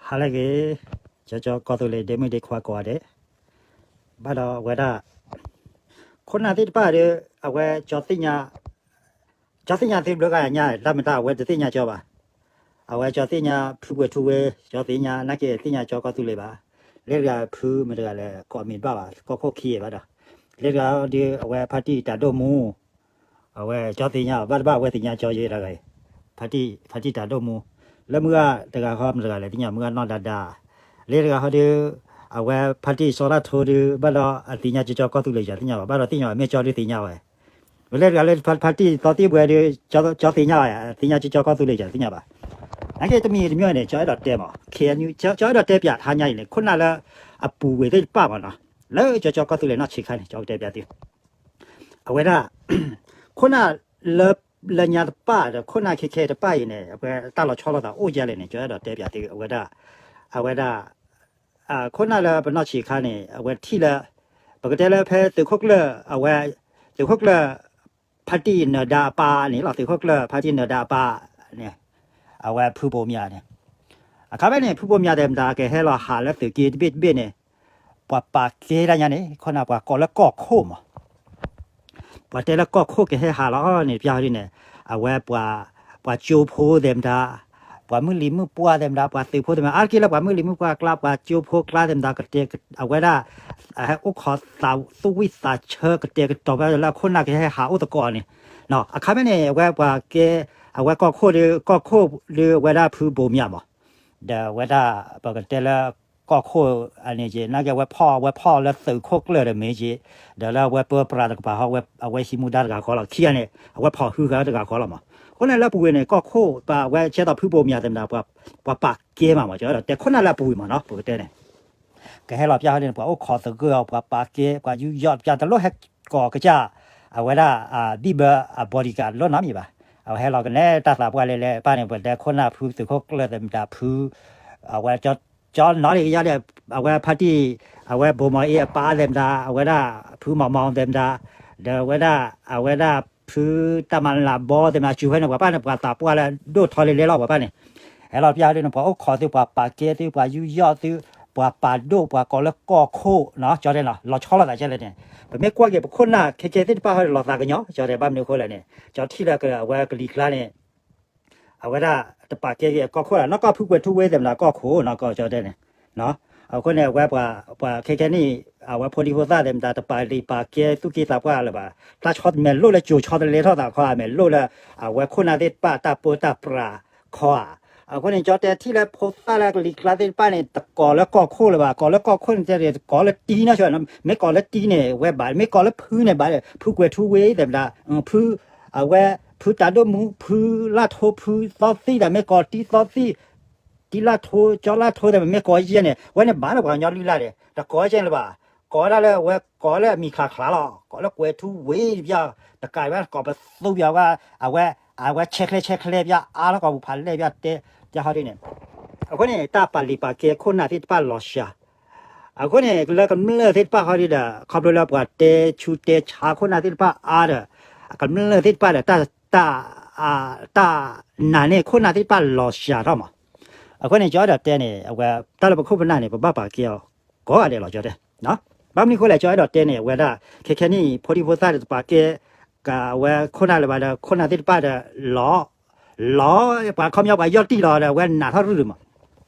ဟါလၢအဂ့ၤ, ကၠီကၠီကီၢ်သူလ့ၤ ဒ့မုၣ်ဒ့ခွါကိးဂၤဒဲး, ဘၣ်ဒီးအဝဲဒၣ် ခိၣ်နၢ်သ့ၣ်တဖၣ်ဒီး အဝဲ ကၠီသ့ၣ်ညါသုဘျီဂၤညါ တၢ်မ့ၢ်တၢ်အဝဲတသ့ၣ်ညါကၠီဘၣ်. အဝဲကၠီသ့ၣ်ညါဖုကွဲၤထူဝ့, ကၠီသ့ၣ်ညါ နာ်က့သ့ၣ်ညါကၠီကီၢ်သူလ့ၤဘၣ်. လၢတဂၤဖုမ့ၢ်တဂၤလဲၣ် ကိးမံၤတဘၣ်ဘၣ် ကီၢ်ခိၣ်ခံဂၤဘၣ်ဒီး, လၢတဂၤဒီး အဝဲဖါတံၢ်တၢ်ဒိၣ်မူ အဝဲကၠီသ့ၣ်ညါဘၣ်တဘၣ် အဝဲသ့ၣ်ညါကၠီယဲတဂၤအံၤ, ဖါတံၢ် ဖါတံၢ်တၢ်ဒိၣ်မူ, လၢမုၢ်ဂၢ်တဂၤဃီမ့ၢ်တဂၤလဲၣ် သ့ၣ်ညါမုၢ်ဂၢ်နီၢ်ဒၤဒၤ, လၢတဂၤဃီဒီး အဝဲဖါတံၢ်စီၤလၢ်ထိဒီး ဘၣ်ဒီးအသ့ၣ်ညါကၠီကၠီကီၢ်သူလ့ၤ ယသ့ၣ်ညါဘၣ် ဘၣ်ဒီးသ့ၣ်ညါဘၣ် မ့ၢ်ကၠီဒုးသ့ၣ်ညါဝဲ ဝဲလၢတဂၤလၢဖါတံၢ်သီသံၣ်ဘှဲဒီး ကၠီသ့ၣ်ညါဘၣ် သ့ၣ်ညါကၠီကၠီကီၢ်သူလ့ၤ ယသ့ၣ်ညါဘၣ်. နာ်က့တမံၤတမံၤန့ၣ် ကၠီအဲၣ်ဒိးတဲမး ခဲအံၤ ကၠီအဲၣ်ဒိးတဲပၠးတဟါညါအံၤန့ၣ် ခိၣ်နၢ်လၢအပူၤဝဲသ့ၣ်တဖၣ်မးနီၤ, လၢကၠီကၠီကီၢ်သူလ့ၤနီၢ်ဆံးခါန့ၣ် ကၠီကတဲပၠးသု အဝဲဒၣ် ခိၣ်နၢ်လၢ လၢညါတဖၣ်ဒီး ခိၣ်နၢ်ခဲခဲတဖၣ်အံၤန့ၣ် အဝဲတၢ်လီၤဆီလိာ်သးအိၣ်ဒ်လဲၣ်န့ၣ် ကၠီအဲၣ်ဒိးတဲပၠးသု အဝဲဒၣ် အဝဲဒၣ် ခိၣ်နၢ်လၢပနီၢ်ဆံးခါန့ၣ် အဝဲထံၣ်လၢ ပကတဲလၢဖဲသုးခိၣ်ကျၢၢ် အဝဲ သုးခိၣ်ကျၢၢ် ဖါတံၢ်နၢၤဒါအပၢ်န့ၣ်လီၤ သုးခိၣ်ကျၢၢ်ဖါတံၢ်နၢၤဒါအပၢ်န့ၣ် အဝဲဖုဘိးမၠးန့ၣ် အခါဖဲန့ၣ် ဖုဘိးမၠးသ့ၣ်မတၤ ကဟဲလီၤဟးလၢသုးက့တဘ့ၣ်တဘ့ၣ်န့ၣ် ပှၤပာ်ကဲဒၣ်ညါန့ၣ် ခိၣ်နၢ်ပှၤကိးလၢကီၢ်ခိၣ်မး ပှၤတဲလၢကီၢ်ခိၣ်ကဟဲဟးလီၤန့ၣ် ပၠးဟီဒ်န့ၣ် အဝဲပှၤ ပှၤကၠိဖိသ့ၣ်မတၤ ပှၤမုၢ်လံၤမုၢ်ပှၢ်သ့ၣ်မတၤ ပှၤသုးဖိသ့ၣ်မတၤ အါတက့ၢ်လၢပှၤမုၢ်လံၤမုၢ်ပှၢ်ကျါ ပှၤကၠိဖိကျါသ့ၣ်မတၤ ကတဲ အဝဲဒၣ် ဟဲအိၣ်ခိးသးသူၣ်ဝံၣ်သးဆၢ ကတဲာ်ကတီၤဖဲလၢခိၣ်နၢ်ကဟဲဟးအိၣ်သကိးန့ၣ် အခါဖဲန့ၣ် အဝဲပှၤကဲ အဝဲကီၢ်ခိၣ်ဒီး ကီၢ်ခိၣ်ဒီးအဝဲဒၣ်ဖုဘိးမၠးမး ဒီးအဝဲဒၣ် ပကတဲလၢ ကီၢ်ခိၣ်အန့ၣ်က့ နာ်က့ဝဲဖီၣ် ဝဲဖီၣ်လၢသုးခိၣ်ကျၢၢ်ဒီးမ့ၢ်က့ ဒီးလၢအဝဲပၢပြးတကပၤဟီ အဝဲဟံးမူဒါတဂၤဃီလီၤ ခံဂၤန့ၣ် အဝဲဖီၣ်ဟုဂၤတဂၤဃီလီၤမး အဃိန့ၣ်လၢပူၤကွံာ်န့ၣ် ကီၢ်ခိၣ် ပှၤအဝဲဆဲးတီၣ်ဖုဘိးမၠးသ့ၣ်မတၤ ပှၤပာ်ကဲမးမး ကၠီဒီးတဲခိၣ်နၢ်လၢအပူၤကွံာ်မးနီၤ ပကတဲန့ၣ် ကဟဲလီၤပၠးဟီဒ်န့ၣ် ပှၤအိၣ်ခိးသဂၢၢ်အီၤ ပှၤပာ်ကဲ ပှၤယူးယီၣ်ပၠး တလိၣ်ဟဲကိးကစၢ် အဝဲဒၣ် ဘံၣ်ဘၢအ bodyguard တလိၣ်နီတမံၤဘၣ် အဝဲဟဲလီၤကနဲတၢ်သးပှၢ်လဲၣ်လဲၣ် ပၢ်န့ၣ် ပတဲခိၣ်နၢ်ဖုသုးခိၣ်ကျၢၢ်သ့ၣ်မတၤဖု အဝဲ ကၠီနီၣ်လံကယီဒဲး အဝဲဖါတံၢ် အဝဲဘိးမီၤအ့အပၢ်သ့ၣ်မတၤ အဝဲဒၣ် ဖုမီၤမီၤသ့ၣ်မတၤ ဒီးအဝဲဒၣ် အဝဲဒၣ်ဖုတၢ်မၤလၤဘီသ့ၣ်မတၤ စူၤဖဲန့ၣ် ပှၤပၢ်န့ၣ် ပှၤသးပှၢ်လၢဒိၣ်ထီလဲၣ်လဲၣ်လီၤ ပှၤပၢ်န့ၣ် ဟဲလီၤပၠးဟီဒ်န့ၣ် ပှၤအိၣ်ခိးသု ပှၤပာ်ကဲသု ပှၤယူးယီၣ်သု ပှၤပာ်ဒိၣ် ပှၤကိးလၢကီၢ်ခိၣ်နီၤ ကၠီတဲနီၤ လီၤဆီလိာ်သးကဲလဲၣ်န့ၣ် ပမ့ၢ်ကွၢ်က့ၤပခိၣ်နၢ်ခဲခဲသ့ၣ်တဖၣ်ဟီဒ်လီၤသးကညီၤ ကၠီတဲဘၣ်မနုၤအဃိလဲၣ်န့ၣ် ကၠီထံၣ်လၢအဝဲကလံၤကျါန့ၣ် အဝဲဒၣ်တပာ်ကဲက့ၤအကီၢ်ခိၣ်လီၤ နီၢ်ကီၢ်ဖုကွဲၤထူဝ့သ့ၣ်မတၤကီၢ်ခိၣ်နီၤ ကၠီတဲန့ၣ် အဃိန့ၣ် အဝဲပှၤ ပှၤခဲခဲနံၣ် အဝဲဖိဒံဖိသၣ်သ့ၣ်မတၤ တပာ်လံၤပာ်ကဲသူၣ်က့သးပှၢ်လၢၤဘၣ် တၢ်ဆီတမဲာ်လိၣ်လၢကၠိၤဆီတလဲထီၣ်သးခီ အမဲာ်လိၣ်လၢ အဝဲခိၣ်နၢ်သ့ၣ်တဖၣ်တၢ်ပၢတၢ်ပြးခီဧါ အဃိန့ၣ် ကၠီတဲထံၣ်လၢဖိသၣ်လၢကလံၤကျါသ့ၣ်တဖၣ်န့ၣ် တကိးလၢကီၢ်ခိၣ်လၢၤဘၣ် ကိးလၢကီၢ်ခိၣ်န့ၣ်တဲ တကိးလၢတံနီၤ မ့ၢ်ကိးလၢတံန့ၣ် ဝဲဘၣ် မ့ၢ်ကိးလၢဖုန့ၣ်ဘၣ် ဖုကွဲၤထူဝ့သ့ၣ်မတၤ ဖု အဝဲ ဖုတၢ်ဒိၣ်မူ ဖုလၢ်ထိ ဖုသီသံၣ်ဒီး မ့ၢ်ကိးတံသီသံၣ် တံလၢ်ထိ ကၠီလၢ်ထိသ့ၣ်မတၤ မ့ၢ်ကိးယဲၢ်န့ၣ် ဝဲန့ၣ်ဘၣ်လၢပှၤကညီလုၢ်လၢ်န့ၣ် တကိးယဲၢ်န့ၣ်လၢၤဘၣ် ကိးဒၣ်လၢအဝဲကိးလၢအမံၤချါချါလီၤ ကိးလၢကွဲၤထူဝ့တပျၢ် တကးဘၣ်ကိးပသူပျၢ်ဝဲ အဝဲ အဝဲဆဲးချဲဆဲးချဲပျၢ်အါလီၤ ကိးပူၤဖးလဲၢ်ပျၢ်တဲ ပျၢ်ဟီဒ်န့ၣ် အဃိန့ၣ် တၢ်ပာ်လံၤပာ်ကဲခိၣ်နၢ်သ့ၣ်တဖၣ်လီၤစှၤ အဃိန့ၣ် လၢကမျၢၢ်သ့ၣ်တဖၣ်ဟီဒ်ဒီး ခီဖျိလၢပှၤတဲဆူးတဲဆါခိၣ်နၢ်သ့ၣ်တဖၣ်အါဒီး ကမျၢၢ်သ့ၣ်တဖၣ်ဒီး တၢ် တၢ် တၢ်နာ်န့ၢ်ခိၣ်နၢ်သ့ၣ်တဖၣ်လီၤစှၤထီၣ်မး အဃိန့ၣ် ကၠီအဲၣ်ဒိးတဲန့ၣ် အဝဲ တၢ်လၢပခိၣ်ပနၢ်န့ၣ် ပဘၣ်ပာ်ကဲအီၤ ကိးဂၤဒဲးလီၤ ကၠီတဲ ဘၣ်မနုၤအဃိလဲၣ် ကၠီအဲၣ်ဒိးတဲန့ၣ် အဝဲဒၣ် ခဲခဲနံၣ် ဖိဒံဖိသၣ်ဒီးတပာ်ကဲ ကဝဲခိၣ်နၢ်လၢၤဘၣ်ဒီး ခိၣ်နၢ်သ့ၣ်တဖၣ်ဒီး လီၤ လီၤ ပှၤခီပညီပှၤယီၢ်တံၢ်လီၤဒီး အဝဲနာ်ထီၣ်ရုၢ်ရုၢ်မး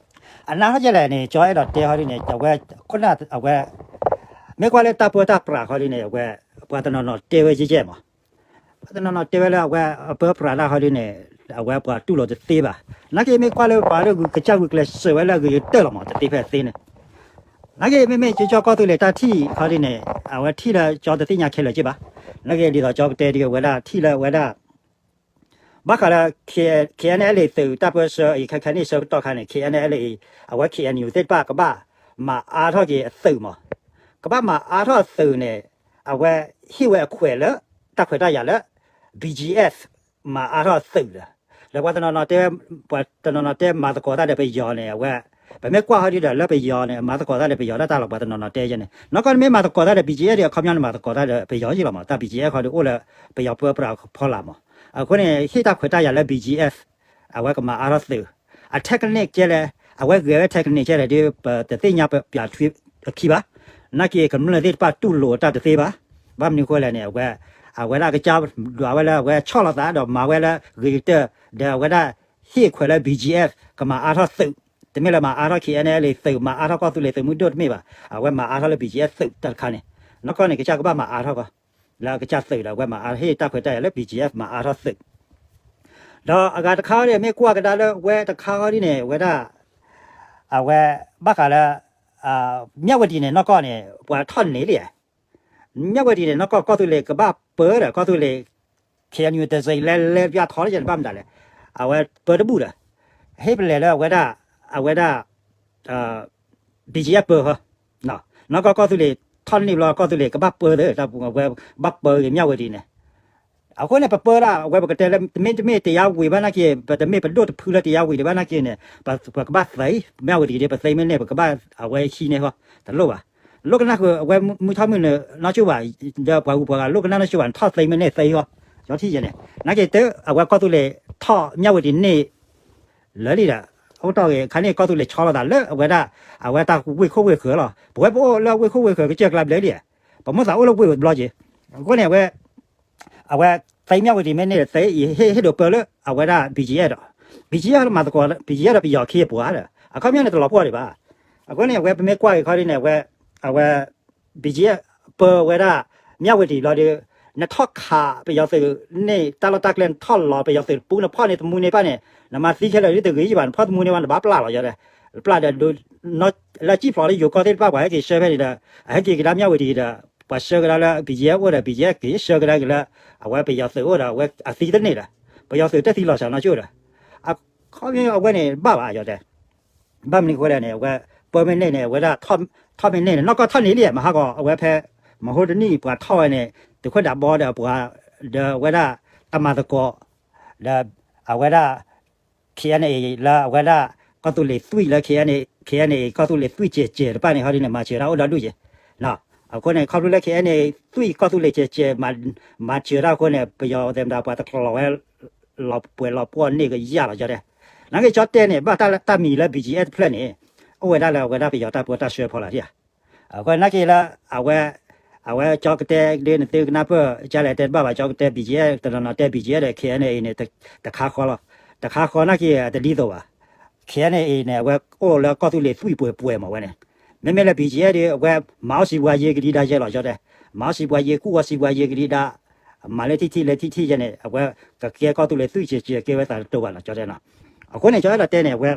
အနာ်ထီၣ်ကဲလဲၣ်န့ၣ် ကၠီအဲၣ်ဒိးတဲဟီဒ်န့ၣ် အဝဲ ခိၣ်နၢ်အဝဲ မ့ၢ်ကွၢ်လၢတၢ်ပၢတၢ်ပြးဟီဒ်န့ၣ် အဝဲ ပှၤတနီၤနီၤတဲဝဲယဲၢ်ယဲၢ်မး ပှၤတနီၤနီၤတဲဝဲလၢအဝဲ အပၢပြးတၢ်ဟီဒ်န့ၣ် အဝဲပှၤတူၢ်လိာ်တသ့ဘၣ်. နာ်က့မ့ၢ်ကွၢ်လၢပှၤလၢဂုာ်ကစၢ်ဂုာ်ကျဲးစၢးဝဲလၢအဂ့ၤကတၢၢ်လီၤမး တသ့ဖဲသ့န့ၣ်. နာ်က့မ့မ့ၢ်ကၠီကၠီကီၢ်သူလ့ၤတၢ်ထံၣ်ဟီဒ်န့ၣ် အဝဲထံၣ်လၢကၠီတသ့ၣ်ညါခဲလၢာ်က့ဘၣ်. နာ်က့ဒ်သိးကၠီကတဲဒ်အဝဲဒၣ်ထံၣ်လၢအဝဲဒၣ် ဘၣ်ဃးလၢ K-, KNLA သုးတၢ်ပၢဆှၢအံၤ ခဲခဲနံၣ်ဆၢကတီၢ်ခါန့ၣ် KNLA အံၤ အဝဲ KNU သ့ၣ်တဖၣ်ကဘၣ်မၤအါထီၣ်က့ၤအသုးမး. ကဘၣ်မၤအါထီၣ်အသုးန့ၣ် အဝဲဟ့ၣ်ဝဲအခွဲးလၢ တၢ်ခွဲးတၢ်ယာ်လၢ BGF မၤအါထီၣ်အသုးဒီး လၢပှၤတနီၤနီၤတဲ ပှၤတနီၤနီၤတဲမၤသကိးတၢ်ဒီးပယီၤန့ၣ် အဝဲ ပမ့ၢ်ကွၢ်ဟီဒ်ဒီးလၢပယီၤန့ၣ် မၤသကိးတၢ်ဒီးပယီၤတၢ်တၢ်လီၤ ပှၤတနီၤနီၤတဲယဲန့ၣ် နီၢ်ကီၢ်န့ၣ်မ့ၢ်မၤသကိးတၢ်ဒီး BGF ဒီးအခီပညီန့ၣ် မၤသကိးတၢ်ဒီးပယီၤယံလီၤမး တၢ် BGF ခီဒ်အိၣ်လၢပယီၤပၢပြးဖီလာ်မး. အဃိန့ၣ် ဟ့ၣ်တၢ်ခွဲးတၢ်ယာ်လၢ BGF အဝဲကမၤအါထီၣ်သုး အ technique ကဲလဲၣ် အဝဲဂဲၤဝဲထဲကန့ၢ်ကဲလဲၣ်ဒီး ပတသ့ၣ်ညါပျးထွံအခံဘၣ်. နာ်က့ကမျၢၢ်သ့ၣ်တဖၣ်တူၢ်လိာ်တၢ်တသ့ဘၣ်. ဘၣ်မနုၤအဃိလဲၣ်န့ၣ် အဝဲ အဝဲဒၣ်အကစၢ်ဒွးဝဲလၢအဝဲဆီၣ်လီၤသးဒီးမၤဝဲလၢဂ့ၤကတၢၢ် ဒီးအဝဲဒၣ်ဟ့ၣ်ခွဲးလၢ ဘီၣ်ကၠံအ့ၣ် ကမၤအါထီၣ်သုး, တမ့ၢ်လၢမၤအါထီၣ် ခ့ၣ်အဲၣ်ယူၣ် သုး မၤအါထီၣ်ကီၢ်သူလ့ၤသုးမုၢ်ဒိၣ်တမ့ၢ်ဘၣ်. အဝဲမၤအါထီၣ်လၢ ဘီၣ်ကၠံအ့ၣ် သုးတၢ်တခါန့ၣ်, နီၢ်ကီၢ်န့ၣ် ကစၢ်ကဘၣ်မၤအါထီၣ်ကီး လၢအကစၢ်သုးဒီး အဝဲမၤအါထီၣ်ဟ့ၣ်တၢ်ခွဲးတၢ်ယာ်လၢ ဘီၣ်ကၠံအ့ၣ် မၤအါထီၣ်သုး ဒီးအဂၤတခါအံၤန့ၣ် မ့ၢ်ကွၢ်ကဒါလၢဝဲတခါအံၤဒ်န့ၣ် ဝဲဒၣ် အဝဲ ဘၣ်ဃးလၢ မၠၣ်ဝတံၤန့ၣ် နီၢ်ကီၢ်န့ၣ် ပှၤထီၣ်န့ၢ်လံဧါ. မၠၣ်ဝတံၤန့ၣ် နီၢ်ကီၢ်ကီၢ်သူလ့ၤကဘၣ်ပၢဒီး ကီၢ်သူလ့ၤ ခ့ၣ်အဲၣ်ယူၣ် တစ့လဲလဲပျၢ်ထီလၢယဘၣ်မတၤလဲၣ်, အဝဲပၢတဘူၣ်ဒီး ဟ့ၣ်ပလဲၤလၢအဝဲဒၣ် အဝဲဒၣ် ဘီၣ်ကၠံအ့ၣ် ပၢဃီ နီၢ်ကီၢ်ကီၢ်သူလ့ၤထီၣ်န့ၢ်ဘျီ ကီၢ်သူလ့ၤကဘၣ်ပၢသ့ တၢ်ပူၤဝဲ ဘၣ်ပၢက့ၤမၠၣ်ဝတံၤန့ၣ်. အဃိန့ၣ် ပပၢဒၣ် အဝဲပကတဲလၢ တမ့ၢ်တမ့ၢ်တယါဝံၤဘၣ်နာ်က့ ပတမ့ၢ်ပဒိၣ်တဖုလၢတယါဝံၤဒံးဘၣ်နာ်က့န့ၣ် ပကဘၣ်သ့ မၠၣ်ဝတံၤဒ် ပသ့မ့ၢ်န့ၢ် ပကဘၣ်အဝဲဟံးန့ၢ်ဃီ တလိၣ်ဘၣ်. လိၣ်ကနၣ်ဃုာ် အဝဲမုၢ်ထီၣ်မုၢ်နုာ်နီၢ်ကၠိဘၣ် ဒီးပှၤဂုၤပှၤဂၤ လိၣ်ကနၣ်နီၢ်ကၠိဘၣ် နထီၣ်သ့မ့ၢ်န့ၢ်သ့ဃီ ယထံၣ်ယဲန့ၣ် နာ်က့တ အဝဲကီၢ်သူလ့ၤထီၣ်မၠၣ်ဝတံၤန့ၢ် လၢာ်လံဒီး အိၣ်တီၢ်ဂ့ၤ ခါန့ၣ်ကီၢ်သူလ့ၤဆီလီၤသးလၢအဝဲဒၣ် အဝဲတၢ်ဝ့ၢ်ခိၣ်ဝ့ၢ်ဃၢၤလီၤ. ပဝဲပအိၣ်လၢဝ့ၢ်ခိၣ်ဝ့ၢ်ဃၢၤကစၢၢ်ကျါဘျဲလံ, ပမိၢ်သးအိၣ်လၢဝ့ၢ်ဘျီက့ၤ, အဃိန့ၣ် အဝဲ အဝဲသ့မၠၣ်ဝတံၤမ့ၢ်န့ၢ်သ့အံၤ ဟ့ၣ်ဟ့ၣ်ဒိးပၢလၢအဝဲဒၣ် ဘီၣ်ကၠံအ့ၣ် ဒီး ဘီၣ်ကၠံအ့ၣ် မၤသကိး ဘီၣ်ကၠံအ့ၣ် ဒီးပယီၤခ့အပှၤဒီး အခီပညီန့ၣ်တလီၤပှီၢ်ဒံးဘၣ်. အဃိန့ၣ် အဝဲပမ့ၢ်ကွၢ်က့ၤခီဒ်န့ၣ် အဝဲ အဝဲ ဘီၣ်ကၠံအ့ၣ် ပၢဝဲဒၣ် မၠၣ်ဝတံၤဘျီဒီး နထီၣ်ခးပယီၤသုးန့ၣ် တၢ်လီၢ်တၢ်ကျဲ နထီၣ်လီၤပယီၤသုးပူၤ နဖီၣ်န့ၢ်တမူန့ၢ်ဘၣ်န့ၣ် နမၤသံခဲလၢာ်ဒ်တဂ့ၤဘၣ် နဖီၣ်တမူန့ၢ်ဘၣ် နဘၣ်ပျၢ်လီၤယီၤဒီး ပျၢ်ဒီး လၢကံၣ်ဖျိးလၢယိၤကီၢ်သ့ၣ်တဖၣ် ပှၤဟဲက့ၤဆှၢဖဲန့ၣ်ဒီး အဟဲက့ၤကဒါမၠၣ်ဝတံၤဒီး ပှၤဆှၢကဒါလၢ ဘီၣ်ကၠံအ့ၣ် အိၣ်ဒီး ဘီၣ်ကၠံအ့ၣ် က့ၤဆှၢကဒါက့ၤလၢ အဝဲပယီၤသုးအိၣ်ဒီး အဝဲအသံတန့ၢ်ဒီး ပယီၤသုးတသံလီၤစှၤနီၢ်ကၠိဒီး အခီပညီအဝဲန့ၣ်ဘၣ်ဘၣ်ယီၤတဲ ဘၣ်မနုၤအဃိလဲၣ်န့ၣ် အဝဲ ပၢမ့ၢ်န့ၢ်န့ၣ် အဝဲဒၣ် ထီၣ်မ့ၢ်န့ၢ်န့ၣ် နီၢ်ကီၢ်ထီၣ်န့ၢ်လံ မဟါကီး အဝဲဖဲ မဟိတနံၣ် ပှၤထီၣ်ဝဲန့ၣ် သုးခိၣ်ဒးဘီဒီးပှၤ ဒီးအဝဲဒၣ် တၢ်မၤသကိး ဒီး အဝဲဒၣ် ခ့ၣ်အဲၣ်ယူၣ် လၢအဝဲဒၣ် ကီၢ်သူလ့ၤသွံၣ်လၢ ခ့ၣ်အဲၣ်ယူၣ် ကီၢ်သူလ့ၤသွံၣ်စဲးစဲးတဖၣ်န့ၣ် ဟီဒ်န့ၣ် မၤစၢၤတၢ်အိၣ်ဒီဒူၣ်က့ၤ အဃိန့ၣ် ခီဖျိလၢ ခ့ၣ်အဲၣ်ယူၣ် သွံၣ်ကီၢ်သူလ့ၤစဲးစဲး မၤစၢၤတၢ်အဃိန့ၣ် ပယီၤသဲမတၤပှၤတကျိၤဝဲ လီၤပှဲၤလီၤပှီၢ်န့ၢ်ကယၢ်လီၤကၠီတဲ နာ်က့ကၠီတဲန့ၣ် ဘၣ်တၢ်မံၤလၢ ဘီၣ်ကၠံအ့ၣ် တဖျၢၣ်န့ၣ် အိၣ်ဝဲဒၣ်လၢအဝဲဒၣ်ပယီၤတၢ်ပၢတၢ်ဆှၢဖီလာ်ဒံးဧါ. အဃိနာ်က့လၢ အဝဲ အဝဲကၠီကတဲဒ်နသုကနၢ်ပၢၢ်ကၠီလဲၣ်တဲတဘၣ်ဘၣ် ကၠီကတဲ ဘီၣ်ကၠံအ့ၣ် တနီၤနီၤတဲ ဘီၣ်ကၠံအ့ၣ် ဒီး ခ့ၣ်အဲၣ်ယူၣ် န့ၣ် တခါဃီလီၤ. တခါဃီနာ်က့တဒ်သိးဘၣ်. ခ့ၣ်အဲၣ်ယူၣ် န့ၣ် အဝဲအိၣ်လၢကီၢ်သူလ့ၤသွံၣ်ပှဲၤပှဲၤမးဝဲန့ၣ် မ့မ့ၢ်လၢ ဘီၣ်ကၠံအ့ၣ် ဒီး အဝဲမၤအီၣ်စံးပှၤယ့ကဒံဒါယဲလီၤကၠီတဲ မၤအီၣ်စံးပှၤယ့ ကူၣ်အီၣ်စံးပှၤယ့ကဒံဒါ မၤလၢထံထံလၢထံထံယဲန့ၣ် အဝဲကကဲကီၢ်သူလ့ၤသွံၣ်စဲးစဲးကဲဝဲသးတတိၤဘၣ်လီၤကၠီတဲနီၤ. အဃိန့ၣ် ကၠီအဲၣ်ဒိးတဲန့ၣ် အဝဲ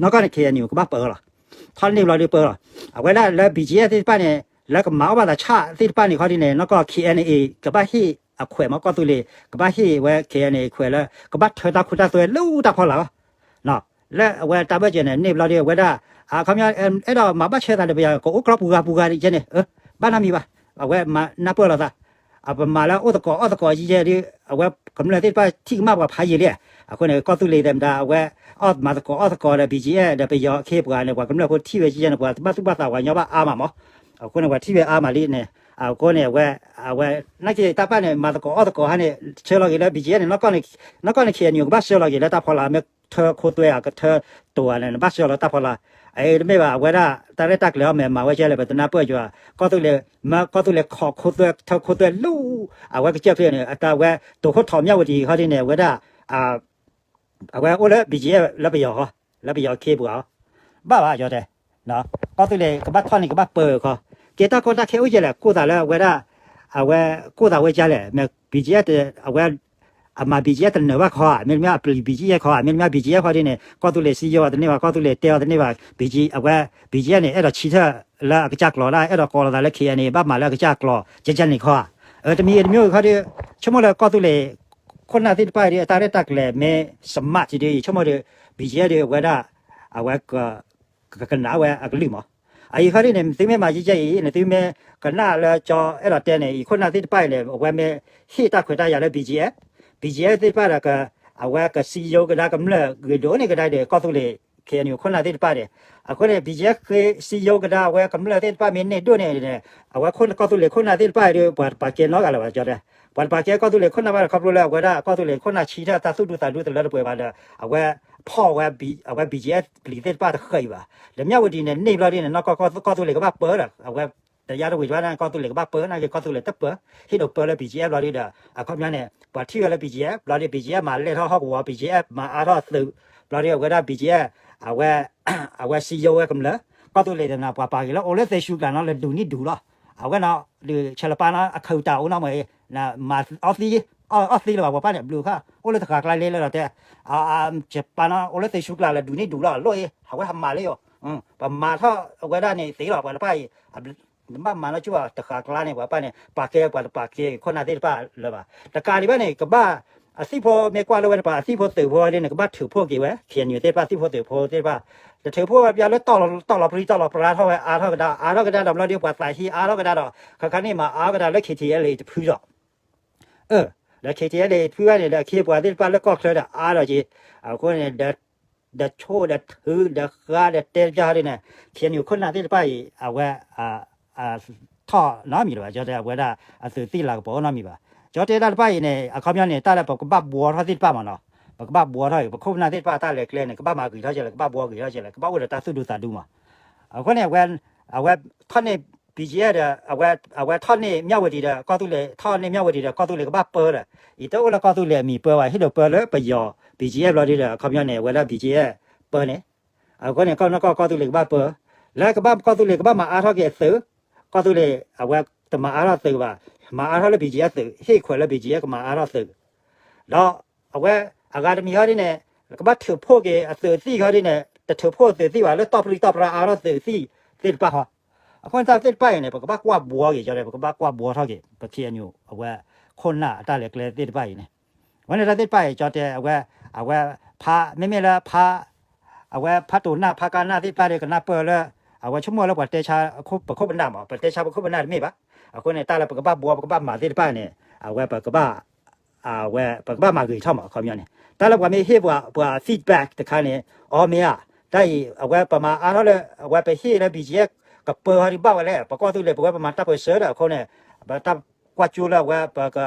နီၢ်ကီၢ်န့ၣ် ခ့ၣ်အဲၣ်ယူၣ် ကဘၣ်ပၢလီၤ. ထီၣ်န့ၢ်ဘျီဒီးပၢလီၤ. အဝဲဒၣ်လၢ ဘီၣ်ကၠံအ့ၣ် သ့ၣ်တဖၣ်န့ၣ် လၢကမၤအီၣ်ဘၣ်သးဆၣ်သ့ၣ်တဖၣ်န့ၣ်ခီဒ်န့ၣ် နီၢ်ကီၢ် ခ့ၣ်အဲၣ်ယူၣ် ကဘၣ်ဟ့ၣ်အခွဲးမးကီၢ်သူလ့ၤ ကဘၣ်ဟ့ၣ်ဝဲ ခ့ၣ်အဲၣ်ယူၣ် ခွဲးလၢ ကဘၣ်ထၢတၢ်ခိတၢ်သွဲလၢတၢ်ဖီလာ်လီၤ လၢအဝဲတၢ်ဘၢၣ်စၢၤန့ၣ် န့ၢ်ဘျီဒီး အဝဲဒၣ် အခီပညီ အဲၣ်ဒိးမၤဘၣ်ဆၢသးဒီးပယီၤ ကအိၣ်ကြီပူၤဂၤပူၤဂၤဒ်ကဲန့ၣ် ဘၣ်နီတမံၤဘၣ်. အဝဲမၤနၢ်ပၢၢ်လိာ်သး အပမၤလၢအိၣ်သကိးအီၣ်သကိးယဲဒီး အဝဲကမျၢၢ်သ့ၣ်တဖၣ်ထံၣ်ကမၣ်ပှၤဖးယံာ်လံ. အဃိန့ၣ် ကီၢ်သူလ့ၤသဲမတၤ အဝဲ အီၣ်မၤသကိးအီၣ်သကိးဒီး ဘီၣ်ကၠံအ့ၣ် ဒီးပယီၤခ့ပှၤန့ၣ် ပှၤကမျၢၢ်ဖိထံၣ်ဝဲယဲန့ၣ် ပှၤဘၣ်သူၣ်ဘၣ်သးပှၤညီဘၣ်အါမးမး. အဃိန့ၣ် ပှၤထံၣ်ဝဲအါမးလံန့ၣ် အဃိန့ၣ် အဝဲ အဝဲ နာ်က့တၢ်ပၢၢ်န့ၣ် မၤသကိးအီၣ်သကိးဟါန့ၣ် ဆှၢလီၤက့ၤလၢ ဘီၣ်ကၠံအ့ၣ် န့ၣ် နီၢ်ကီၢ်န့ၣ် ခ့ၣ်အဲၣ်ယူၣ် ကဘၣ်ဆှၢလီၤက့ၤလၢတၢ်ဖီလာ် မ့ၢ်ထၢခိသွဲအကထၢတိၤဧါန့ၣ် နဘၣ်ဆှၢလီၤတၢ်ဖီလာ်. အအံၤတမ့ၢ်ဘၣ် အဝဲဒၣ် တၢ်ရဲၣ်တၢ်ကျဲၤအီၤ မ့ၢ်မၤဝဲကဲလဲၣ် ပတနၢ်ပၢၢ်ကၠီ ကီၢ်သူလ့ၤ မ့ၢ်ကီၢ်သူလ့ၤခိးခိသွဲ ထၢခိသွဲလၢ အဝဲကစၢၢ်ချ့န့ၣ် အတၢ်ဝဲ တိၤခိၣ်ထီၣ်မၠၣ်ဝတံၤခီဒ်န့ၣ် အဝဲဒၣ် အဝဲအိၣ်လၢ ဘီၣ်ကၠံအ့ၣ် လၢပယီၤဃီ လၢပယီၤခ့ပှၤအီၤ ဘၣ်ဘၣ်ယတဲ ကီၢ်သူလ့ၤကဘၣ်ထီၣ်န့ၣ် ကဘၣ်ပၢၤဃီ ကဲတၢ်ကီတၢ်ခဲအိၣ်ကဲလဲၣ် ကိၢ်သးလၢအဝဲဒၣ် အဝဲကိၢ်သးဝဲကဲလဲၣ် မ့ၢ် ဘီၣ်ကၠံအ့ၣ် အဝဲ အမၤ ဘီၣ်ကၠံအ့ၣ် တနၢၤဘၣ်ခီ မ့တမ့ၢ်အပျံၤ ဘီၣ်ကၠံအ့ၣ် ခီ မ့တမ့ၢ် ဘီၣ်ကၠံအ့ၣ် ခီဒ်န့ၣ် ကီၢ်သူလ့ၤစံယိအီၤတန့ၢ်ဘၣ် ကီၢ်သူလ့ၤတဲအီၤတန့ၢ်ဘၣ် ဘီၣ်ကၠံ အဝဲ ဘီၣ်ကၠံအ့ၣ် န့ၣ် အဲၣ်ဒိးဆံထၢၣ်လၢအကစၢ်ကျိာ်ဒၣ် အဲၣ်ဒိးကိးလီၤသးလၢ ခ့ၣ်အဲၣ်ယူၣ် ဘၣ်မၤလၢအကစၢ်ကျိာ် ကဲကဲန့ၣ်ခီ တမံၤတမံၤခီဒီး ဆိကမိၣ်လၢကီၢ်သူလ့ၤ ခိၣ်နၢ်သ့ၣ်တဖၣ်ဒီး အတၢ်ရဲၣ်တၢ်ကျဲၤမ့ၢ် စမး စံးဒီး ယဆိကမိၣ်ဒီး ဘီၣ်ကၠံအ့ၣ် ဒီး အဝဲဒၣ် အဝဲ ကကနၣ်ဝဲအကလုၢ်မး. အအံၤခီဒ်န့ၣ် နသုမ့ၢ်မၤယဲကဲအံၤ နသုမ့ၢ်ကနၣ်လၢကၠီအဲၣ်ဒိးတဲန့ၣ် ယခိၣ်နၢ်သ့ၣ်တဖၣ်အံၤန့ၣ် အဝဲမ့ၢ်ဟ့ၣ်တၢ်ခွဲးတၢ်ယာ်လၢ ဘီၣ်ကၠံအ့ၣ် ဘီၣ်ကၠံအ့ၣ် သ့ၣ်တဖၣ်ဒီး အဝဲကစံယိကဒါကမျၢၢ်ဂ့ၤဒိၣ်န့ၢ်ကဒါဒီး ကီၢ်သူလ့ၤ ခ့ၣ်အဲၣ်ယူၣ် ခိၣ်နၢ်သ့ၣ်တဖၣ်ဒီး အဃိန့ၣ် ဘီၣ်ကၠံအ့ၣ် ဃ့စံယိကဒါ အဝဲကမျၢၢ်သ့ၣ်တဖၣ်မ့ၢ်န့ၢ်ဒိၣ်န့ၣ် အဝဲကီၢ်သူလ့ၤခိၣ်နၢ်သ့ၣ်တဖၣ်ဒီး ပှၤတပာ်ကဲနီတဂၤလၢၤဘၣ် ကၠီတဲ ပှၤတပာ်ကဲကီၢ်သူလ့ၤခိၣ်နၢ်ဘၣ်ဒီး ခီဖျိလၢအဝဲဒၣ် ကီၢ်သူလ့ၤခိၣ်နၢ်ဆံထၢၣ် တၢ်သူၣ်ဒူသးဒူတလၢတပှဲၤဘၣ်ဒီး အဝဲ ဖီၣ်ဝဲ အဝဲ ဘီကၠံအ့ၣ် ပျံၤသ့ၣ်တဖၣ်တဃၢးအံၤဘၣ်. လၢမၠၣ်ဝတံၤန့ၣ် န့ၢ်ဘျီဒ်န့ၣ် နီၢ်ကီၢ် ကီၢ်သူလ့ၤကဘၣ်ပၢဒီး အဝဲ တယါတဝံၤတဘၣ်န့ၣ် ကီၢ်သူလ့ၤကဘၣ်ပၢ နာ်က့ကီၢ်သူလ့ၤတပၢ ဟ့ၣ်ဒိးပၢလၢ ဘီကၠံအ့ၣ် ဘျီဒ်ဒီး အခီပညီန့ၣ် ပှၤထံၣ်ဝဲလၢ ဘီကၠံအ့ၣ် ဘျီဒ် ဘီကၠံအ့ၣ် မၤလဲၢ်ထီၣ်ဟီၣ်ကဝီၤ ဘီကၠံအ့ၣ် မၤအါထီၣ်သုး ဘျီဒ်အဝဲဒၣ် ဘီကၠံအ့ၣ် အဝဲ အဝဲစံယိဝဲကမျၢၢ် ကီၢ်သူလ့ၤတနၤ ပှၤပာ်က့ၤလၢအိၣ်လၢသ့ၣ်ၡူကျးနီၤ လၢဒူၣ်နံၣ်ဒူၣ်လီၤ. အဝဲနီၤ ဒုးဆဲးလပာ်နီၤ အခၢၣ်တၢ်အိၣ်နီၤမ့ၢ် မၤအီသံ အီသံလၢၤဘၣ် ပှၤပၢ်န့ၣ် ဘျုးခါ အိၣ်လၢတဃာ်ကျါလဲၤလၢဒီးတဲ ဆဲးပာ်နီၤ အိၣ်လၢသ့ၣ်ၡူကျးလၢဒူၣ်နံၣ်ဒူၣ်လီၤ လိၣ်အံၤ အဝဲဟးမၤလၢယိၤ ပမၤထီၣ်အဝဲဒၣ်န့ၣ်သ့လီၤ ပှၤတဖၣ်အံၤ နဘၣ်မၤနီၢ်ကၠူဘၣ်တဃာ်ကျါန့ၣ် ပှၤပၢ်န့ၣ် ပာ်ကဲပှၤတပာ်ကဲ ခိၣ်နၢ်သ့ၣ်တဖၣ်လၢၤဘၣ်. တကးဒံးဘၣ်န့ၣ် ကဘၣ် အသံၣ်ဖိမ့ၢ်ကွၢ်လၢဝဲတပၤ အသံၣ်ဖိသုးဖိဒ်န့ၣ် ကဘၣ်ထုးဖှိၣ်က့ၤဝဲ ခ့ၣ်အဲၣ်ယူၣ်သ့ၣ်တဖၣ် သံၣ်ဖိသုးဖိသ့ၣ်တဖၣ် တထုးဖှိၣ်ဝဲပျီလၢ တီၢ်လီၤပြံတီၢ်လီၤပြါထီၣ်ဝဲအါထီၣ်ကဒါ အါထီၣ်ကဒါဒီးဘျီဒ်ပှၤသးဟ့အါထီၣ်ကဒါဒီး ခါခါန့ၣ်မၤအါထီၣ်ကဒါလၢ ခ့ၣ်ထံၣ်အဲၣ်လ့ၣ်တဖုဒီး ဒီး ခ့ၣ်ထံၣ်အဲၣ်လ့ၣ်တဖုဘၣ်န့ၣ် ဒီးခ့ပှၤသ့ၣ်တဖၣ်လၢကီၢ်ချၢဒီးအါဒီးက့ၤ အဃိန့ၣ် ဒီးဆိၣ်ဒီးထုးဒီးဃါဒီးတဲတပျၢ်ဟီဒ်န့ၣ် ခ့ၣ်အဲၣ်ယူၣ်ခိၣ်နၢ်သ့ၣ်တဖၣ်အံၤ အဝဲ ထီၣ်နီတမံၤလၢၤဘၣ် ကၠီတဲ အဝဲဒၣ်အသုးသံၣ်လၤကပီၤအိၣ်နီတမံၤဘၣ်. ကၠီတဲဒၣ်တဖၣ်အံၤန့ၣ် အခီပညီန့ၣ် တၢ်လၢပကဘၣ်ဘှီထီၣ်သ့ၣ်တဖၣ်မ့ၢ်နီၤ ပကဘၣ်ဘှီထီၣ်အံၤ ပခိၣ်ပနၢ်သ့ၣ်တဖၣ်အတၢ်လဲၤကျဲန့ၣ် ကဘၣ်မၤဂ့ၤထီၣ်ကဲလဲၣ် ကဘၣ်ဘှီဂ့ၤထီၣ်ကဲလဲၣ် ကဘၣ်အိၣ်ဒီးတၢ်သူၣ်ဒူသးဒူမး. အဃိန့ၣ် အဝဲထီၣ်န့ၢ် ဘီကၠံအ့ၣ် ဒီး အဝဲထီၣ်န့ၢ်မၠၣ်ဝတံၤဒီးကီၢ်သူလ့ၤ ထီၣ်န့ၢ်မၠၣ်ဝတံၤဒီးကီၢ်သူလ့ၤကဘၣ်ပၢဒီး အံၤတအိၣ်လၢကီၢ်သူလ့ၤအမံၤပၢဘၣ် ဟ့ၣ်ဒိးပၢလၢပယီၤ ဘီကၠံအ့ၣ် ဘျီဒ်ဒီး အခီပညီန့ၣ် အဝဲဒၣ် ဘီကၠံအ့ၣ် ပၢန့ၣ် အဃိန့ၣ် ကီၢ်နီၢ်ကီၢ်ကီၢ်သူလ့ၤကဘၣ်ပၢ လၢကဘၣ်ကီၢ်သူလ့ၤကဘၣ်မၤအါထီၣ်က့ၤအသုး ကီၢ်သူလ့ၤ အဝဲတမၤအါထီၣ်သုးဘၣ် မၤအါထီၣ်လၢ ဘီကၠံအ့ၣ် သုး ဟ့ၣ်ခွဲးလၢ ဘီကၠံအ့ၣ် ကမၤအါထီၣ်သုး ဒီးအဝဲအဂၤတမံၤဟီဒ်န့ၣ် ကဘၣ်ထုးဖှိၣ်က့ၤအသုးသံၣ်ဟီဒ်န့ၣ် တထုးဖှိၣ်အသုးသံၣ်ဘၣ် လၢတီၢ်ပြံတီၢ်ပြါအါထီၣ်သုးသံၣ်သ့ၣ်တဖၣ်ဟီ အဃိန့ၣ်တၢ်သ့ၣ်တဖၣ်အံၤန့ၣ် ပကဘၣ်ကွၢ်ဘှီက့ၤ ကၠီတဲ ပကဘၣ်ကွၢ်ဘှီထီၣ်က့ၤ ပခ့ၣ်အဲၣ်ယူၣ် အဝဲ ခိၣ်နၢ်အတၢ်လဲၤကျဲသ့ၣ်တဖၣ်အံၤန့ၣ် အဃိန့ၣ်တၢ်သ့ၣ်တဖၣ်အံၤ ကၠီတဲ အဝဲ အဝဲ ဖး မ့မ့ၢ်လၢဖး အဝဲဖးတိၤနၢ်ဖးကါနၢ်သ့ၣ်တဖၣ်ဒီးကနၢ်ပၢၢ်လၢ အဝဲဆိကမိၣ်လၢပှၤတဲဆါပခိၣ်ပနၢ်မး ပတဲဆါပခိၣ်ပနၢ်တမ့ၢ်ဘၣ်. အဃိန့ၣ် တၢ်လၢပကဘၣ်ဘှီပကဘၣ်မၤသ့ၣ်တဖၣ်န့ၣ် အဝဲပကဘၣ် အဝဲပကဘၣ်မၤဂ့ၤထီၣ်မး အခီပညီန့ၣ် တၢ်လၢပှၤမ့ၢ်ဟ့ၣ်ပှၤပှၤ feedback တခါန့ၣ် အီမ့ၢ်ဧါ တၢ်အံၤ အဝဲပမၤအါထီၣ်လၢ အဝဲပဟ့ၣ်လၢ ဘီကၠံအ့ၣ် ကပၢဟီဒ်ဘၣ်ဝဲလဲၣ် ပကီၢ်သူလ့ၤပဝဲပမၤတၢ်ပၢၢ်ဆၢဒီးအဃိန့ၣ် ပတၢ်ကွၢ်ကၠိလၢအဝဲပက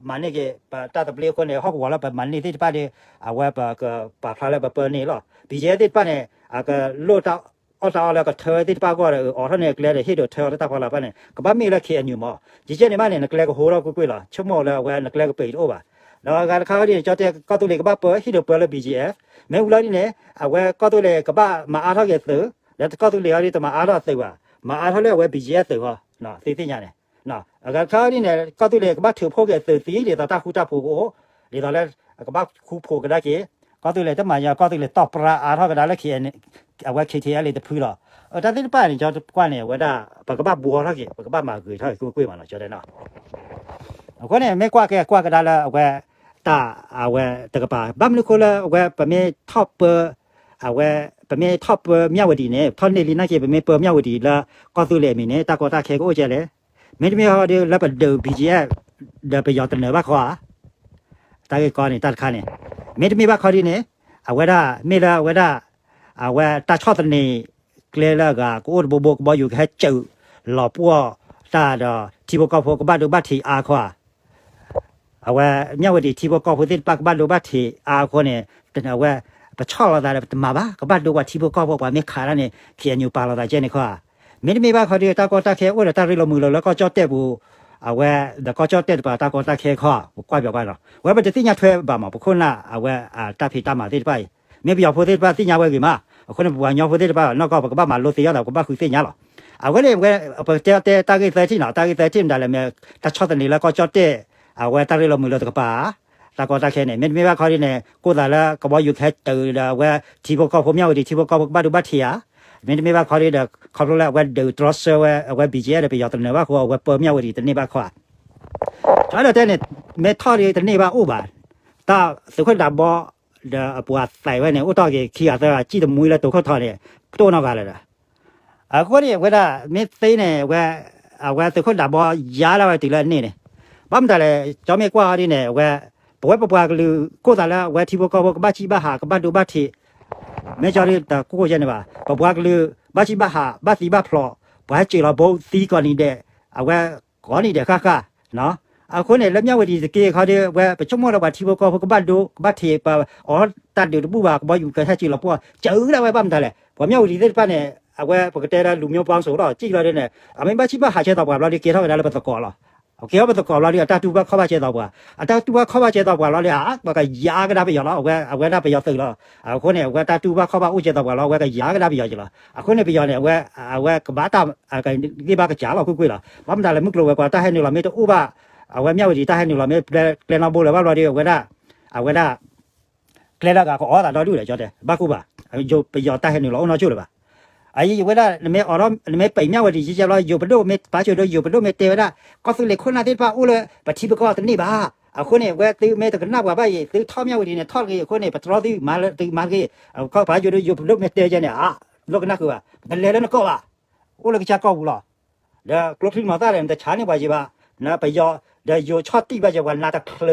မၤန့ၢ်က့ၤ ပတၢ်သဘျ့အဃိန့ၣ် ဟီၣ်ကဝီၤလၢပမၤန့ၢ်သ့ၣ်တဖၣ်ဒီး အဝဲပကပာ်ဖျါလၢပပၢန့ၢ်လီၤ. ဘီကၠံအ့ၣ်သ့ၣ်တဖၣ်န့ၣ် အကလိၣ်တၢ်အီၣ်တၢ်အီလၢကထၢသ့ၣ်တဖၣ်အဂီၢ်ဒီး အိးထီၣ်န့ၢ်အကျဲဒီးဟ့ၣ်ဒိးထၢအီၤလၢတၢ်ဖီလာ်တဖၣ်န့ၣ် ကဘၣ်မ့ၢ်လၢ ခ့ၣ်အဲၣ်ယူၣ် မး ယကဲန့ၣ်မးန့ၣ် နကျဲကဟိထီၣ်ကွ့ၢ်ကွ့ၢ်လီၤ. ဆိကမိၣ်လၢအဝဲနကျဲကပံာ်တအိၣ်ဘၣ်. ဒီးအဂၤတခါဟီဒ်န့ၣ် ကၠီတဲ ကီၢ်သူလ့ၤကဘၣ်ပၢဟ့ၣ်ဒိးပၢလၢ ဘီကၠံအ့ၣ် မ့ၢ်ဝံၤလီၤဒ်န့ၣ် အဝဲကီၢ်သူလ့ၤကဘၣ်မၤအါထီၣ်က့ၤသုး ဒီးကီၢ်သူလ့ၤဟီဒ်တမၤအါထီၣ်သုးဘၣ် မၤအါထီၣ်လၢအဝဲ ဘီကၠံအ့ၣ် သုးဃီ သုသ့ၣ်ညါန့ၣ် အဂၤတခါဒ်န့ၣ် ကီၢ်သူလ့ၤကဘၣ်ထုးဖှိၣ်က့ၤအသုးသံ ဒ်သိးတၢ်ဃူတၢ်ဖိးကအိၣ် ဒ်သိးလၢ ကဘၣ်ဃူဖိးကဒါက့ၤ ကီၢ်သူလ့ၤတမၤညီ ကီၢ်သူလ့ၤတီၢ်ပြါအါထီၣ်ကဒါလၢ ခ့ၣ်အဲၣ် အဝဲ ခ့ၣ်ထံၣ်အဲၣ်လ့ၣ် တဖုလီၤ. တၢ်သ့ၣ်တဖၣ်န့ၣ် ကၠီကွၢ်န့ၣ် အဝဲဒၣ် ပကဘၣ်ဘှီထီၣ်က့ၤ ပကဘၣ်မၤဂ့ၤထီၣ်က့ၤကွ့ၢ်ကွ့ၢ်မးနီၤ ကၠီတဲနီၤ အဃိန့ၣ် မ့ၢ်ကွၢ်ကဲကွၢ်ကဒါလၢအဝဲ တၢ်အဝဲတကပၤ ဘၣ်မနုၤဃိလၢအဝဲပမ့ၢ်ထီၣ်ပၢ အဝဲ ပမ့ၢ်ထီၣ်ပၢမၠၣ်ဝတံၤန့ၣ် ထီၣ်န့ၢ်လံနာ်က့ ပမ့ၢ်ပၢမၠၣ်ဝတံၤလၢ ကီၢ်သူလ့ၤအမံၤန့ၣ် တၢ်ကီတၢ်ခဲကအိၣ်ကဲလဲၣ်. မ့တမ့ၢ်ဟီဒ်လၢပဒုး ဘီကၠံအ့ၣ် ဒီးပယီၤတနၢၤဘၣ်ခီဧါ တၢ်ဂ့ၢ်ကီန့ၣ် တၢ်တခါန့ၣ် မ့တမ့ၢ်ဘၣ်ခီဒ်န့ၣ် အဝဲဒၣ် မ့ၢ်လၢအဝဲဒၣ် အဝဲတၢ်ဆီၣ်သနံးကျဲလၢအဂၤ ကအိၣ်တဘိဘိ ကဘီယူၤကဟဲစၢးလီၤပှီၢ်တၢ်ဒီး ထံဖိကီၢ်ဖိကဘၣ်ဒိဘၣ်ထံးအါခီဧါ အဝဲ မၠၣ်ဝတံၤထံဖိကီၢ်ဖိသ့ၣ်တဖၣ်ကဘၣ်ဒိဘၣ်ထံးအါအဃိန့ၣ် အဝဲ ပဆီၣ်လီၤသးဒီးပတမၤဘၣ် ကဘၣ်ဒိပှၤထံဖိကီၢ်ဖိ ပှၤမ့ၢ်ခးတၢ်န့ၣ် ခ့ၣ်အဲၣ်ယူၣ်ပာ်လီၤသးကဲန့ၣ်ခီဧါ. မ့တမ့ၢ်ဘၣ်ခီဒ်တၢ်ကီတၢ်ခဲအိၣ်ဒီးတၢ်ရ့လိာ်မုာ်လိာ်လၢကီၢ်ကၠီၣ်တဲၣ်ပူၤ အဝဲ ဒီးကီၢ်ကၠီၣ်တဲၣ်တပၤတၢ်ကီတၢ်ခဲခီဧါ ပကွၢ်ပၠးကွၢ်ဒီး ဝဲပတသ့ၣ်ညါထွဲဘၣ်မး ပခိၣ်နၢ်အဝဲအတၢ်ဖံးတၢ်မၤသ့ၣ်တဖၣ်အံၤ မ့ၢ်ပယီၤဖိသ့ၣ်တဖၣ်သ့ၣ်ညါဝဲဂ့ၤမး အဃိန့ၣ် ပပှၤကညီဖိသ့ၣ်တဖၣ်နီၢ်ကီၢ် ပကဘၣ်မၤလိသ့အီၤဒီး ပကဘၣ်ဃုသ့ၣ်ညါလီၤ. အဝဲန့ၣ် ပကတဲတဲတၢ်ဂ့ၢ်သၢထံၣ်နီၤ တၢ်ဂ့ၢ်သၢထံၣ်မတၤလဲၣ်မ့ၢ် တၢ်ဆီၣ်သနံးလၢကီၢ်ကၠီၣ်တဲၣ် အဝဲတၢ်ရ့လိာ်မုာ်လိာ်တကပၤ တၢ်ကီတၢ်ခဲန့ၣ် မ့တမ့ၢ်ဘၣ်ခီဒ်န့ၣ် ကိးသးလၢကဘီယူၤကဟဲတုၤဒီးအဝဲထံဖိကီၢ်ဖိ မၠၣ်ဝတံၤထံဖိကီၢ်ဖိကဘၣ်ဒိဘၣ်ထံးဧါ မ့တမ့ၢ်ဘၣ်ခီဒ်ဒီး ခီဖျိလၢအဝဲဒုးတြီဆၢဝဲ အဝဲ ဘီကၠံအ့ၣ် ဒီးပယီၤတနၢၤဘၣ်ဃိ အဝဲပၢမၠၣ်ဝတံၤတန့ၢ်ဘၣ်ခီဧါ ကၠီဒီးတဲန့ၣ် မ့ၢ်ထီၣ်ဒ်တန့ၢ်ဘၣ်အိၣ်ဘၣ် တၢ်သုးခိၣ်ဒးဘီ ဒီးအပှၤသးဝဲန့ၣ် အိၣ်တ့ၢ်က့ၤခံဂၤသၢဂၤ စံၣ်တမှံလၢတိာ်ခိၣ်ထီန့ၣ် ပတအိၣ်နီတဂၤလၢၤဒီး အဃိန့ၣ် အဝဲဒၣ် မ့ၢ်သ့န့ၣ် အဝဲ အဝဲသုးခိၣ်ဒးဘီယါလၢဝဲတုၤလၢအန့ၣ်န့ၣ် ဘၣ်မတၤလဲၣ် ကၠီမ့ၢ်ကွၢ်အီၤဒ်န့ၣ် အဝဲ ပဝဲပပှၤကလုာ် ကိးသးလၢအဝဲထံဖိကီၢ်ဖိကဘၣ်စံၣ်ဘၣ်ဟး ကဘၣ်ဒိဘၣ်ထံး မ့ၢ်ကၠီဒ်တၢ်ကိးကိးယဲၢ်န့ၣ်ဘၣ် ပပှၤကလုာ် ဘၣ်စံၣ်ဘၣ်ဟး ဘၣ်သံဘၣ်ဖျိး ပှၤဟဲစၢးလီၤဘိသံကိးနံၤဒဲး အဝဲ ကိးနံၤဒဲးဃၣ်ဃၣ် နီၤ အဃိန့ၣ် လၢမၠၣ်ဝတံၤတက့ၢ်ခီဒီး အဝဲပဆိကမိၣ်လၢပှၤထံဖိကီၢ်ဖိကဘၣ်ဒိ ကဘၣ်ထံးပှၤအီၣ်တၢ်ဒုးတဘူၣ်ဘၣ် ကဘီယူၤကဟဲစၢၤလီၤပှီၢ် စၢၤဒၣ်ဝဲဘၣ်မတၤလဲၣ် ပှၤမၠၣ်ဝတံၤသ့ၣ်တဖၣ်န့ၣ် အဝဲပကတဲလၢလူမျိုးပေါင်းစုံလီၤ စံၣ်လီၤဒ်န့ၣ် အမ့ၢ်ဘၣ်ဆံၣ်ဘၣ်ဟးဆဲသိးပှၤဘျီဒီး ကဲထီၣ်ကဒါလၢပသကိးလီၤ. ကဲထီၣ်ပသကိးဘျီဒီး အတၢ်တူၢ်ဘၣ်ခီၣ်ဘၣ်ဆဲသိးပှၤ အတၢ်တူၢ်ဘၣ်ခီၣ်ဘၣ်ဆဲသိးပှၤလီၤဒီး ပှၤကယါကဒါပယီၤလီၤ အဝဲဒၣ်ပယီၤသုးလီၤ. အဃိန့ၣ် အဝဲတၢ်တူၢ်ဘၣ်ခီၣ်ဘၣ်အိၣ်ဆဲသိးပှၤလီၤ အဝဲကယါကဒါပယီၤက့ၤလီၤ. အဃိန့ၣ်ပယီၤန့ၣ် အဝဲ အဝဲကဘၣ်တၢ် ဂ့ၢ်ဘၣ်ကစၢ်လီၤကွ့ၢ်ကွ့ၢ်လီၤ. ဘၣ်မတၤလဲၣ် မုၢ်ကျိၤဝဲၤကွာ်တၢ်ဟဲနုာ်လီၤမ့ၢ်တအိၣ်ဘၣ် အဝဲမၠၣ်ဝတံၤတၢ်ဟဲနုာ်လီၤမ့ၢ်ကျဲနီၣ်ဘိလၢၤဘၣ်ဘျီဒီး အဝဲဒၣ် အဝဲဒၣ် ကျဲလၢအဂၤကအီသးဒီဒူၣ်ဒီး ကၠီတဲ ဘၣ်ကူၣ်ဘၣ် ယိၤပယီၤတၢ်ဟဲနုာ်လီၤအိၣ်နီၢ်ကၠိၣ်လၢၤဘၣ်. အအံၤဝဲဒၣ် နမ့ၢ်အီၤဒီး နမ့ၢ်ပံးမၠၣ်ဝတံၤကဲကဲဘျီ ယိၤပဒိၣ်မ့ၢ်ပာ်စၢၤဒီး ယိၤပဒိၣ်မ့ၢ်တဲဝဲဒၣ် ကီၢ်သူလ့ၤခိၣ်နၢ်သ့ၣ်တဖၣ်အိၣ်လၢ ပထံပကီၢ်တန့ၢ်ဘၣ်. အဃိန့ၣ် ဝဲသုမ့ၢ်တကနၣ်ပှၤဘၣ်အံၤ သုထီၣ်မၠၣ်ဝတံၤန့ၣ် ထီၣ်တဂ့ၤအဃိန့ၣ် ပတြီသုမၤလၢသုမၤတဂ့ၤ. ပာ်စၢၤဒီး ယိၤပဒိၣ်မ့ၢ်တဲကဲန့ၣ် အါ လိၣ်ကနၣ်ဃုာ်ဘၣ် ပတလဲၤလၢနကီၢ်ဘၣ် အိၣ်လၢကစၢ်ကီၢ်ပူၤလီၤ. ဒီးကျိချံမျိာ်သၣ်ဒီး နတဆါန့ၢ်ပှၤယံၤဘၣ်. နပယီၤ ဒီးယိၤဆီၣ်တံၢ်ဘၣ်ယံၤ ပှၤနးတချုး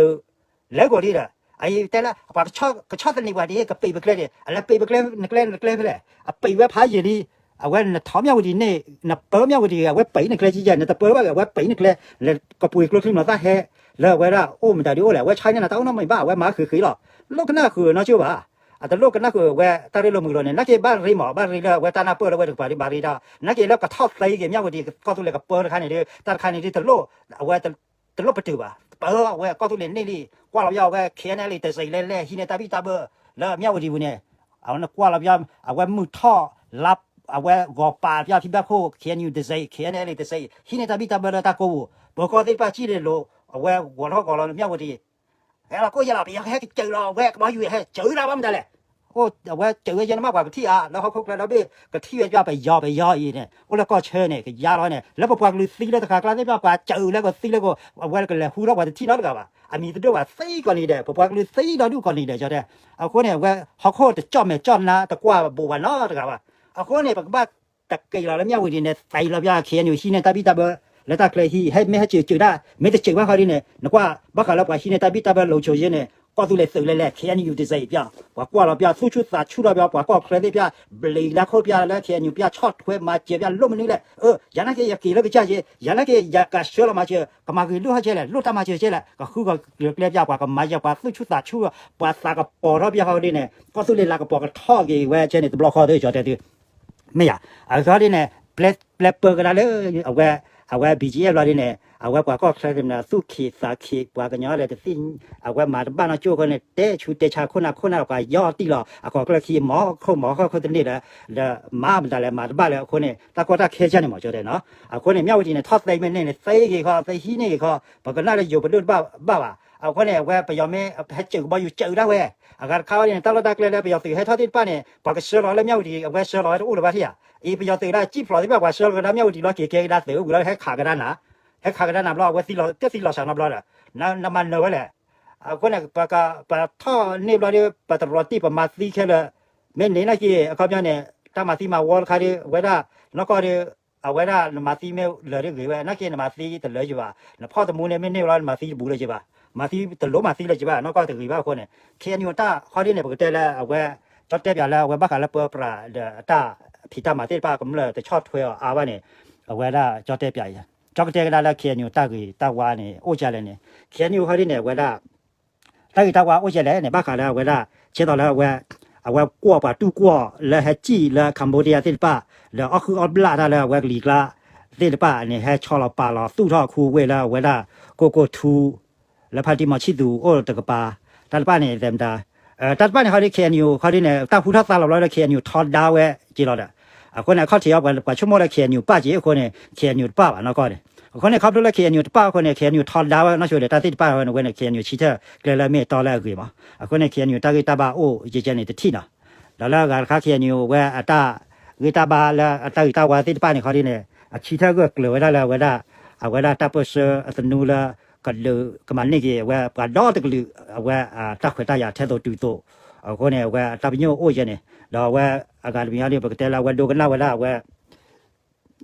လဲၤကိးလံဒီး အအံၤတဲလၢ ပှၤကဆီၣ်သနံးပှၤဒ် ကပံးပကျဲဒံး အလဲၤပံးပကျဲ နကျဲနကျဲဖဲလဲၣ် အပံးဝဲဖးယံာ်လံ. အဝဲနထီၣ်မၠၣ်ဝတံၤန့ၣ် နပၢမၠၣ်ဝတံၤ အဝဲပံးနကျဲကဲကဲ နတပၢဘၣ် အဝဲပံးနကျဲ လဲၤကပှ့ၤကျိချံမျိာ်သၣ်ဟဲ လၢအဝဲဒၣ်အိၣ်မတၤဒ်အိၣ်လဲၣ် အဝဲဆါန့ၢ်နတၢ်အိၣ်နီတမံၤဘၣ် အဝဲမၤဃံးဃံးလီၤ. လိၣ်ကနၣ်ဃုာ်နီၢ်ကၠိၣ်ဘၣ်. အတလိၣ်ကနၣ်ဃုာ်ဝဲတၢ်ရ့လိာ်မုာ်လိာ်န့ၣ် နာ်က့ဘၣ်ရ့မး ဘၣ်ရ့လၢအဝဲတၢ်နၢ်ပၢၢ်လၢဝဲတကပၤဒ်ဘၣ်ရ့ဒီး နာ်က့လၢကထီၣ်သ့က့ၤမၠၣ်ဝတံၤ ကီၢ်သူလ့ၤကပၢတခါန့ၣ်ဒီး တၢ်တခါန့ၣ်ဒ်တလိၣ် အဝဲ တလိၣ်ပတုာ်ဘၣ် ပၢအဝဲကီၢ်သူလ့ၤန့ၢ်လံ ကွၢ်လီၤပယီၤအဝဲ ခ့ၣ်အဲၣ်အဲၣ်လ့ၣ် တစ့းလဲၤလဲၤဟံးန့ၢ်တၢ်ဘံၣ်တၢ်ဘၢ လၢမၠၣ်ဝတံၤပူၤန့ၣ် အဝဲနကွၢ်လီၤပယီၤ အဝဲမုၢ်ထီၣ်လါ အဝဲဂီၤပာ်ပယီၤဖံဘၣ်ခိၣ် ခ့ၣ်အဲၣ်ယူၣ်တစ့း ခ့ၣ်အဲၣ်အဲၣ်လ့ၣ်တစ့း ဟံးန့ၢ်တၢ်ဘံၣ်တၢ်ဘၢလၢတၢ်ကိးပူၤ ပၢၤကီၢ်သ့ၣ်တဖၣ်စံၣ်လ့ၤလိၤ အဝဲဂီၤထီၣ်ဂီၤလီၤလၢမၠၣ်ဝတံၤ ဟဲလီၤကိၣ်ယဲလီၤ ပယီၤကဟဲကစၢၤလီၤ အဝဲကဘီယူၤဟဲစၢၤဒၣ်ဘၣ်မတၤလဲၣ် အဝဲစၢၤဝဲယဲန့ၣ်မးပှၤကထံၣ်အါ လၢဟီၣ်ခိၣ်ချၢဒီဘ့ၣ် ကထံၣ်ဝဲပယီၤပယီၤအံၤန့ၣ် အိၣ်လၢကီၢ်ဆၢန့ၣ် ကယါလီၤန့ၣ် လၢပပှၤကလုာ်သံလၢတဃာ်ကျါသ့ၣ်တဖၣ် ပှၤစၢၤလၢကသံလၢက အဝဲကလဲၤဟူထီၣ်ပှၤတထံၣ်နီတဂၤဘၣ် အမံၤတဒိၣ်ဘၣ်သံကိးနံၤဒဲး ပပှၤကလုာ်သံဒီဒူၣ်ကိးနံၤဒဲး ကၠီတဲ အဃိန့ၣ် အဝဲဟီၣ်ခိၣ်တကၠီၣ်မဲာ်ကၠီၣ်နါတကွၢ်ဘိးဘၣ်နီတဂၤဘၣ် အဃိန့ၣ် ပကဘၣ်တက့ၤလီၤလၢမၠၣ်ဝတံၤန့ၣ် သံလီၤပယီၤ ခ့ၣ်အဲၣ်ယူၣ် ဟံးန့ၢ်တၢ်ဘံၣ်တၢ်ဘၢ လၢတၢ်ချၢဟံး ဟဲမ့ၢ်ဟဲစၢၤစၢၤဒၣ် မ့ၢ်တစၢၤဘၣ်ဃီဒ်န့ၣ် နကွၢ်ဘၣ်ဃးလၢပှၤဟံးန့ၢ်တၢ်ဘံၣ်တၢ်ဘၢလိၤဆိယဲန့ၣ် ကီၢ်သူလ့ၤသုးလဲၤလဲၤ ခ့ၣ်အဲၣ်ယူၣ်တစ့း ပယီၤ ပှၤကွၢ်လီၤပယီၤ သူၣ်ဆူၣ်သးဆူၣ်လီၤပယီၤ ပှၤကီၢ်ချၢသ့ၣ်ပယီၤ ဘျံးလၢခိၣ်ပယီၤလၢ ခ့ၣ်အဲၣ်ယူၣ် ပယီၤဆီၣ်ထွဲမၤစၢၤပယီၤလိၣ်မနုၤလဲၣ် အၢ ယၤနာ်က့ ယက့ၤလၢကစၢ်ယဲ ယၤနာ်က့ ယကဆှၢလီၤမၤစၢၤ ကမၤဂ့ၤလိၣ်ဟဲကဲလဲၣ် လိၣ်တၢ်မၤစၢၤကဲလဲၣ် ကဃုကီၤကျဲပယီၤ ပှၤကမၤယၤ ပှၤသူၣ်ဆူၣ်သးဆူၣ် ပှၤသးကပီၤထီၣ်ပယီၤဃီဒ်န့ၣ် ကီၢ်သူလ့ၤလၤကပီၤကထီၣ်က့ၤဝဲကဲန့ၣ် တဘျီဃီသ့ၣ် ကၠီတဲသု မ့ၢ်ယၤ အဃိဒ်န့ၣ် ပျဲပၢကဒါလၢ အဝဲ အဝဲ ဘီၣ်ကၠံၣ်အဲၣ်ဘျီဒ်န့ၣ် အဝဲပှၤကီၢ်ချၢန့ၣ် သူၣ်ခံးသးခံး ပှၤကညီလဲၤတသံၣ် အဝဲမၤတဘၣ်နီၢ်ကၠိၣ်အဃိန့ၣ် တဲဆူတဲဆါခိၣ်နၢ်ခိၣ်နၢ်ပှၤယီၢ်တံၢ်လီၤ အကီၢ်ကျၢၢ်ခံ မီၤခိၣ်မီၤခိၣ်ခိၣ်တန့ၢ်ဒီး ဒီးမၤမတၤလဲၣ်မၤတဘၣ်လၢအဃိန့ၣ် တၢ်ကီတၢ်ခဲကၢ်န့ၣ်မ့ၢ်ကၠီတဲနီၤ အဃိန့ၣ် မၠၣ်ဝတံၤန့ၣ် ထီၣ်သ့မ့ၢ်န့ၢ်န့ၣ် သ့ဂ့ၤခီ သ့ဟံးန့ၢ်ဂ့ၤခီ ပကနၣ်လၢယိၤပဒိၣ်တဘၣ်ဘၣ်ဘၣ် အဃိန့ၣ် အဝဲပယီၤမ့ၢ်ဟဲစၢၤကဘီယူၤစၢၤဒၣ်ဝဲ အဂၤတခါဝဲန့ၣ် တၢ်လီၢ်တၢ်ကျဲလၢပယီၤသုးဟဲထီၣ်သ့ၣ်တဖၣ်န့ၣ် ပှၤကဆှၢလီၤလၢမၠၣ်ဝတံၤ အဝဲဆှၢလီၤဝဲတအိၣ်လၢၤဘၣ်ထံၣ်ဧါ အံၤပယီၤသုးဒၣ်ကံၣ်ဖျိးသ့ၣ်တဖၣ် ပှၤဆှၢလီၤကဒါမၠၣ်ဝတံၤလီၤ က့ၤကဲကဒါသုးဝံၤလီၤ ဟဲခးကဒါနၤ ဟဲခးကဒါနၤဘျီ အဝဲသံလီၤ တသံလီၤစှၤနီတဘျီဒီး နမၤနၢၤဝဲလဲၣ် အဃိန့ၣ် ပက ပထီၣ်န့ၢ်ဘျီဒီး ပတရီၤတံၢ်ပမၤသံခဲလၢာ် မ့ၢ်န့ၢ်နာ်က့ အခီပညီန့ၣ် တၢ်မၤသံမၤဝီတခါဒီး အဝဲဒၣ် နီၢ်ကီၢ်ဒီး အဝဲဒၣ်နမၤသံမ့ၢ်လၢာ်တဂ့ၤဝဲ နာ်က့နမၤသံတလၢယဘၣ် နဖီၣ်တမူန့ၣ် မ့ၢ်န့ၢ်ဘျီ နမၤသံတဘူးလၢၤဘၣ် မၤသံတလိၣ်မၤသံလၢၤဘၣ် နီၢ်ကီၢ်တဂ့ၤဘၣ်အဃိန့ၣ် ခ့ၣ်အဲၣ်ယူၣ်တၢ်ဃီဒ်န့ၣ် ပကတဲလၢအဝဲ ကၠီတဲပၠးလၢအဝဲဘၣ်ဃးလၢပၢပြးဒီးအတၢ်ဖံးတၢ်မၤသ့ၣ်တဖၣ် ကမျၢၢ်တဆီၣ်ထွဲအီၤအါဘၣ်န့ၣ် အဝဲဒၣ်ကၠီတဲပၠးအံၤ ကၠီကတဲကဒါလၢ ခ့ၣ်အဲၣ်ယူၣ် တၢ်ဂ့ၤတၢ်ဝါန့ၣ် အိၣ်ကလဲၣ်န့ၣ် ခ့ၣ်အဲၣ်ယူၣ်ဃီဒ်န့ၣ် အဝဲဒၣ် တၢ်ဂ့ၤတၢ်ဝါအိၣ်ကလဲၣ်န့ၣ် ဘၣ်ဃးလၢအဝဲဒၣ် ဆဲသိးလၢအဝဲ အဝဲကွီၢ်ပှၤတူၢ်ကွီၢ်လၢဟဲစံၣ်လၢ Cambodia သ့ၣ်တဖၣ် ဒီးအီၣ်ဃုအီၣ်ဘျၣ်တၢ်လၢအဝဲကလံၤကျါသ့ၣ်တဖၣ်န့ၣ် ဟဲဆီလီၤပာ်လီၤသူၣ်ထီၣ်ခူဝ့ၢ်လၢအဝဲဒၣ် ကိၢ်ကိၢ်ထူ လၢဖါတံၢ်မီၤဆံၣ်သူးအိၣ်တကပၤ တၢ်တဖၣ်န့ၣ် သဲမတၤ တၢ်တဖၣ်န့ၣ်ဃီဒ် ခ့ၣ်အဲၣ်ယူၣ် ခီဒ်န့ၣ် တၢ်ဟူထီၣ်သါလီၤဘျီလၢ ခ့ၣ်အဲၣ်ယူၣ် ထီဒါဝဲက့ၤလီၤဒီး အဃိန့ၣ် အခီၣ်ထံးအီၤ ပှၤဆိကမိၣ်လၢ ခ့ၣ်အဲၣ်ယူၣ် ပၣ်က့ၤအဃိန့ၣ် ခ့ၣ်အဲၣ်ယူၣ် တပၣ်ဘၣ်နီၢ်ကီၢ်န့ၣ် အဃိန့ၣ် ခီဖျိလၢ ခ့ၣ်အဲၣ်ယူၣ် တပၣ်အဃိန့ၣ် ခ့ၣ်အဲၣ်ယူၣ် ထီဒါဝဲနီၢ်ဆိဒီး တၢ်သ့ၣ်တဖၣ်အဃိန့ၣ် ဝဲန့ၣ် ခ့ၣ်အဲၣ်ယူၣ် ဆၢထၢၣ်ကျဲလၢမ့ၢ်တီလၢအဂ့ၤမး အဃိန့ၣ် ခ့ၣ်အဲၣ်ယူၣ် တၢ်ဂ့ၢ်တၢ်ဘၣ်အိၣ်ယဲၢ်ကဲန့ၣ်တထံၣ်နီၤ ဒီးလၢအဂၤတခါ ခ့ၣ်အဲၣ်ယူၣ် ဝဲအတၢ်ဂ့ၢ်တၢ်ဘၣ်လၢအတၢ်ဂ့ၢ်တၢ်ဝါသ့ၣ်တဖၣ်န့ၣ် ခီဒ်န့ၣ် အဆၢထၢၣ်ဂၢၢ်ကျၢၤဝဲဒၣ်လၢအဝဲဒၣ် အဝဲဒၣ်တၢ်ပၢၢ်ဆၢအသနူလၢ ကဒုးကမၤန့ၢ်က့ၤအဝဲပှၤဒီတကလုာ် အဝဲတၢ်ခွဲးတၢ်ယာ်ထဲသိးတုၤသိး အဃိန့ၣ် အဝဲအတၢ်ပညိၣ်အိၣ်ယဲၢ်န့ၣ် ဒီးအဝဲအဂၤတမံၤအံၤဒီး ပကတဲလၢအဝဲဒိကနၣ်ဝဲဒၣ်အဝဲ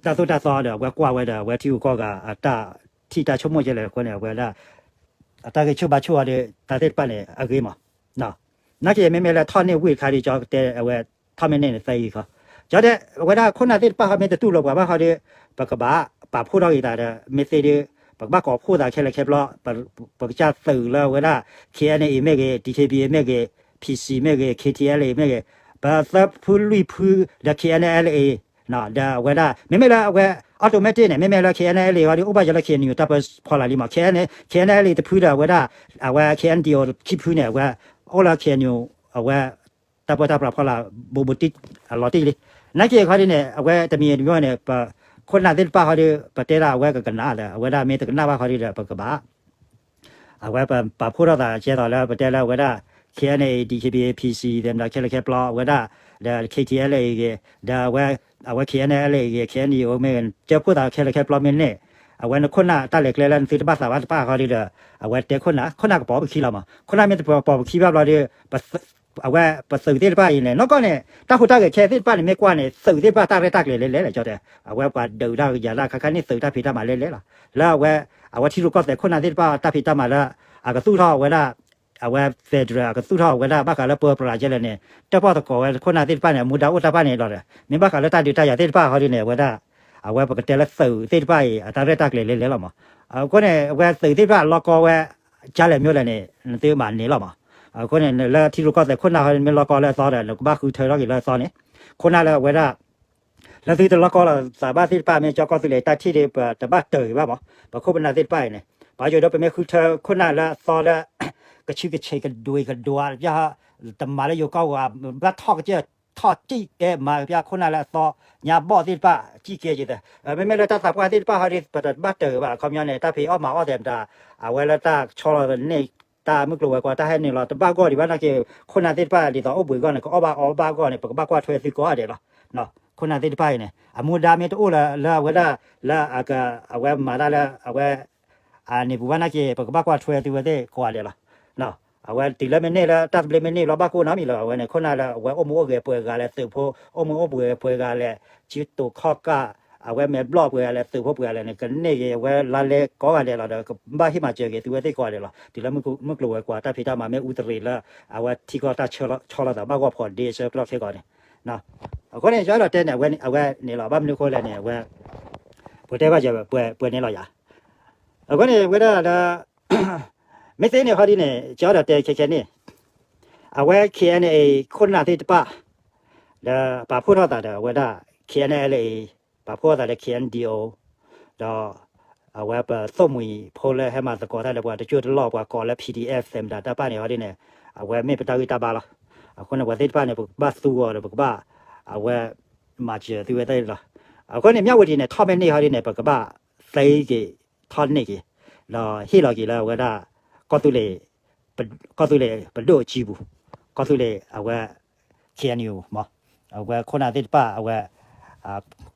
တၢ်သိၣ်တၢ်သီဒီး အဝဲကွၢ်ဝဲဒီး အဝဲထံဂုၤကီၢ်ဂၤအတၢ်ထံၣ်တၢ်ဆိကမိၣ်ယဲၢ်လဲၣ်အဃိန့ၣ် အဝဲဒၣ် အတၢ်ဂဲၤဆူၣ်ဘါဆူၣ်အီၤဒီး တၢ်သ့ၣ်တဖၣ်န့ၣ် အဂ့ၤမး နာ်က့မ့မ့ၢ်လၢထီၣ်န့ၢ်ဝံၣ်တခါဒီး ကၠီကတဲအဝဲ ထီၣ်မ့ၢ်န့ၢ်န့ၣ်သၢဂ့ၤခီ ကၠီတဲ အဝဲဒၣ်ခိၣ်နၢ်သ့ၣ်တဖၣ်ခီမ့ၢ်တတူၢ်လိာ်ပှၤဘၣ်ခီဒီး ပကဘၣ်ပာ်ဖှိၣ်ထီၣ်ဂ့ၤသးဒီး မ့ၢ်သ့ဒီး ပကဘၣ်ကိးဖှိၣ်သးခဲလၢာ်ခဲဆ့, ပကစၢ်သုးလၢအဝဲဒၣ် K N A မ့ၢ်ဂ့ၤ, D K B A မ့ၢ်ဂ့ၤ, P C မ့ၢ်ဂ့ၤ, K T L A မ့ၢ်ဂ့ၤ, ပသၢဖုလွံၢ်ဖု ဒီး K N L A ဒီးအဝဲဒၣ် မ့မ့ၢ်လၢအဝဲ automatic န့ၣ် မ့မ့ၢ်လၢ K N L A ဝံၤဒီး အိၣ်ဘၣ်ယလၢ K N U တၢ်ပၢဖီလာ်လံမး, K N L A တဖုဒီးအဝဲဒၣ် အဝဲ K N D O ခံဖုန့ၣ် အဝဲ အိၣ်လၢ K N U အဝဲ တၢ်ပၢတၢ်ပြးဖီလာ် ဘူးဘူးတံၢ်အလီၤတံၢ်လံ. နာ်က့အခီဒ်န့ၣ် အဝဲတမံၤတမံၤန့ၣ် ပ ခိၣ်နၢ်သ့ၣ်တဖၣ်ခီဒီး ပတဲဒၣ်အဝဲကကနၣ်ဒီး အဝဲဒၣ်မ့ၢ်တကနၣ်ဘၣ်ခီဒီး ပကဘၣ် အဝဲပပာ်ဖှိၣ်ထီၣ်သးကဲသိးလၢပတဲလၢအဝဲဒၣ် K N A, D K B A, P C သ့ၣ်မတၤခဲလၢာ်ခဲဆ့အဝဲဒၣ် ဒီး K T L A ဂ့ၤ, ဒီးအဝဲ K N L A ဂ့ၤ, K N D O မ့ၢ်ဂ့ၤ, ကၢဖှိၣ်သးခဲလၢာ်ခဲဆ့မ့ၢ်န့ၣ် အဝဲနခိၣ်နၢ်တၢ်လဲၤကျဲလၢနသုတဘၣ်သးဘၣ်တဖၣ်ခီဒီး အဝဲတဲခိၣ်နၢ်, ခိၣ်နၢ်ကပိာ်ပခံလီၤမး. ခိၣ်နၢ်မ့ၢ်တပိာ်ပခံဘၣ်ဘျီဒီး အဝဲပသုးသ့ၣ်တဖၣ်အံၤန့ၣ် နီၢ်ကီၢ်န့ၣ် တၢ်ဟူးတၢ်ဂဲၤခဲသ့ၣ်တဖၣ်န့ၣ် မ့ၢ်ကွၢ်န့ၣ် သုးသ့ၣ်တဖၣ်တၢ်ရဲၣ်တၢ်ကျဲၤလဲၤလဲၤလီၤ ကၠီတဲ. အဝဲပှၤဒုးတၢ်ကယၤတၢ်ခါခါန့ၣ် သုးတၢ်ဖံးတၢ်မၤလဲၤလဲၤလီၤ. လၢအဝဲ အဝဲထံရူၢ်ကီၢ်သဲးခိၣ်နၢ်သ့ၣ်တဖၣ်တၢ်ဖံးတၢ်မၤလၢ အကသူၣ်ထီၣ်ဝဲဒၣ် အဝဲ federal အကသူၣ်ထီၣ်ဝဲဒၣ်ဘၣ်ဃးလၢပၢပြးကဲလဲၣ်န့ၣ် တၢ်ပီၣ်သကိးဝဲခိၣ်နၢ်သ့ၣ်တဖၣ်န့ၣ် အမူဒါအိၣ်တၢ်တဖၣ်န့ၣ်လီၤဒီး မ့ၢ်ဘၣ်ဃးလၢတၢ်ဒုးတၢ်ယၤသ့ၣ်တဖၣ်ခီဒ်န့ၣ် အဝဲဒၣ် အဝဲပကတဲလၢသုးသ့ၣ်တဖၣ်အံၤ အတၢ်ရဲၣ်တၢ်ကျဲၤလဲၤလဲၤလီၤမး. အဃိန့ၣ် အဝဲသုးသ့ၣ်တဖၣ်လီၢ်ကီဝဲ ကလဲၣ်မ့ၢ်လဲၣ်န့ၣ် နသုမၤန့ၢ်လီၤမး. အဃိန့ၣ် လၢထံရူၢ်ကီၢ်သဲးခိၣ်နၢ်ခီမ့ၢ်လီၢ်ကီလၢအသီဒီး နကဘၣ်ဃုထၢထီၣ်က့ၤလၢအသီန့ၣ် ခိၣ်နၢ်လၢအဝဲဒၣ် လၢသုတလီၢ်ကီလီၤသးဘၣ်သ့ၣ်တဖၣ် မ့ၢ်ကၠီကီၢ်သူလ့ၤတၢ်ထံၣ်ဒီး ပတဘၣ်တၢၢ်ဂ့ၤဘၣ်မး. ပခိၣ်ပနၢ်သ့ၣ်တဖၣ်အံၤန့ၣ် ပှၤယိၤဒီးပမ့ၢ်ဃုထၢခိၣ်နၢ်လၢအသီလၢ ကဆူးကဆ့းကဒွံးကဒွါ တမၤလၢယိၤကီၢ်ဂၤ ဘၣ်ထီၣ်ကစၢၢ် ထီၣ်စံၣ်ကဲမၤကပျၢ်ခိၣ်နၢ်လၢအသီ ညါဘီၣ်သ့ၣ်တဖၣ် စံၣ်ကဲက့ၤသၢ. မ့မ့ၢ်လၢတၢ်သးပှၢ်သ့ၣ်တဖၣ်ခီဒီး ပတဘၣ်တၢၢ်ဂ့ၤဘၣ် အခီပညီန့ၣ် တၢ်ဖံးအီၣ်မၤအီၣ်သ့ၣ်မတၤ အဝဲလၢတၢ်ဆီလီၤန့ၢ် တၢ်မုၢ်ကျိၤဝဲၤကွာ် တၢ်ဟဲနုာ်လီၤ တဘၣ်ဂီၢ်ဒံးဘၣ်နာ်က့ ခိၣ်နၢ်သ့ၣ်တဖၣ်ဒ်သိးအိၣ်ဘှံးအဂီၢ်န့ၣ် ကအီၣ်ဘၣ်အီဘၣ်အဂီၢ်န့ၣ် ပကဘၣ်ကွၢ်ထွဲသုကိးဂၤဒဲးလီၤ. ခိၣ်နၢ်သ့ၣ်တဖၣ်အံၤန့ၣ် အမူဒါမ့ၢ်တအိၣ်လၢ လၢအဝဲဒၣ် လၢ အဝဲမၤတၢ်လၢအဝဲ န့ၣ်ပူၤဘၣ်နာ်က့ ပကဘၣ်ကွၢ်ထွဲသုဝဲသ့ၣ်ကိးဂၤဒဲးလီၤ. အဝဲတုၤလၢမ့ၢ်န့ၢ်လၢတၢ်သဘျ့မ့ၢ်န့ၢ်လီၤဘၣ်ကိၣ်နီတမံၤလီၤ. အဝဲန့ၣ် ခိၣ်နၢ်လၢအဝဲအိၣ်မူအိၣ်ဂဲၤပှဲၤဂၤလဲၣ် သုးဖိ အိၣ်မူအိၣ်ပှဲၤပှဲၤဂၤလဲၣ် စုတိာ်ခီၣ်ကၢ် အဝဲမဲာ်ဘျီၣ်ပှဲၤဂၤလဲၣ် သုးဖိပှဲၤဂၤလဲၣ်န့ၣ် ကန့ၢ်က့ၤအဝဲလါလဲကိးဂၤဒဲးလီၤဒီး ကဘၣ်ဟ့ၣ်မၤစၢၤက့ၤသုဝဲသ့ၣ်ကိးဂၤဒဲးလီၤ. တုၤလၢမုၢ်ကျိၤဝဲၤကွာ် တၢ်ဖံးတၢ်မၤမ့ၢ်အူသရံးလၢ အဝဲထံကီၢ်တၢ်ဆီလီၤသးဘၣ်ဂီၢ်ဖီဒ့ဆၢကတီၢ်ခဲကိာ်န့ၣ် အဃိန့ၣ် ယအဲၣ်ဒိးတဲန့ၣ် အဝဲန့ၣ်လီၤ. ဘၣ်မနုၤအဃိလဲၣ်န့ၣ် အဝဲ ပတဲဘၣ်ယၤ ပှဲၤန့ၣ်လီၤယၤ. အဃိန့ၣ် အဝဲဒၣ်လၢ မ့ၢ်သ့န့ၣ်ခီဒ်န့ၣ် ယအဲၣ်ဒိးတဲခဲခဲန့ၣ် အဝဲ K N A ခိၣ်နၢ်သ့ၣ်တဖၣ် ဒီးပာ်ဖှိၣ်ထီၣ်သးဒီးအဝဲဒၣ် K N L A ပာ်ဖှိၣ်ထီၣ်သးဒီး K N D O ဒီး အဝဲပသိၣ်မှံၤဖိလၢဟဲမၤသကိးတၢ်ဒီးပှၤတကၠိၢ်တလီၢ် ပှၤကိးလၢ P D F သ့ၣ်မတၤတၢ်ပၢ်န့ၣ်ခီဒ်န့ၣ် အဝဲမ့ၢ်ပတၢ်ဂံၢ်တၢ်ဘါလီၤ. အဃိန့ၣ် ပှၤသ့ၣ်တဖၣ်န့ၣ် ပကဘၣ်သူအီၤဒီး ပကဘၣ် အဝဲ မၤစၢၤသုဝဲသ့ၣ်လီၤ. အဃိန့ၣ် မၠၣ်ဝတံၤန့ၣ် ထီၣ်မ့ၢ်န့ၢ်ခီဒ်န့ၣ် ပကဘၣ်သ့က့ၤ ထီၣ်န့ၢ်က့ၤ ဒီးဟ့ၣ်လီၤက့ၤလၢအဝဲဒၣ် ကီၢ်သူလ့ၤ ကီၢ်သူလ့ၤပဒိၣ်အစုပူၤ ကီၢ်သူလ့ၤအဝဲ K N U မး အဝဲခိၣ်နၢ်သ့ၣ်တဖၣ် အဝဲ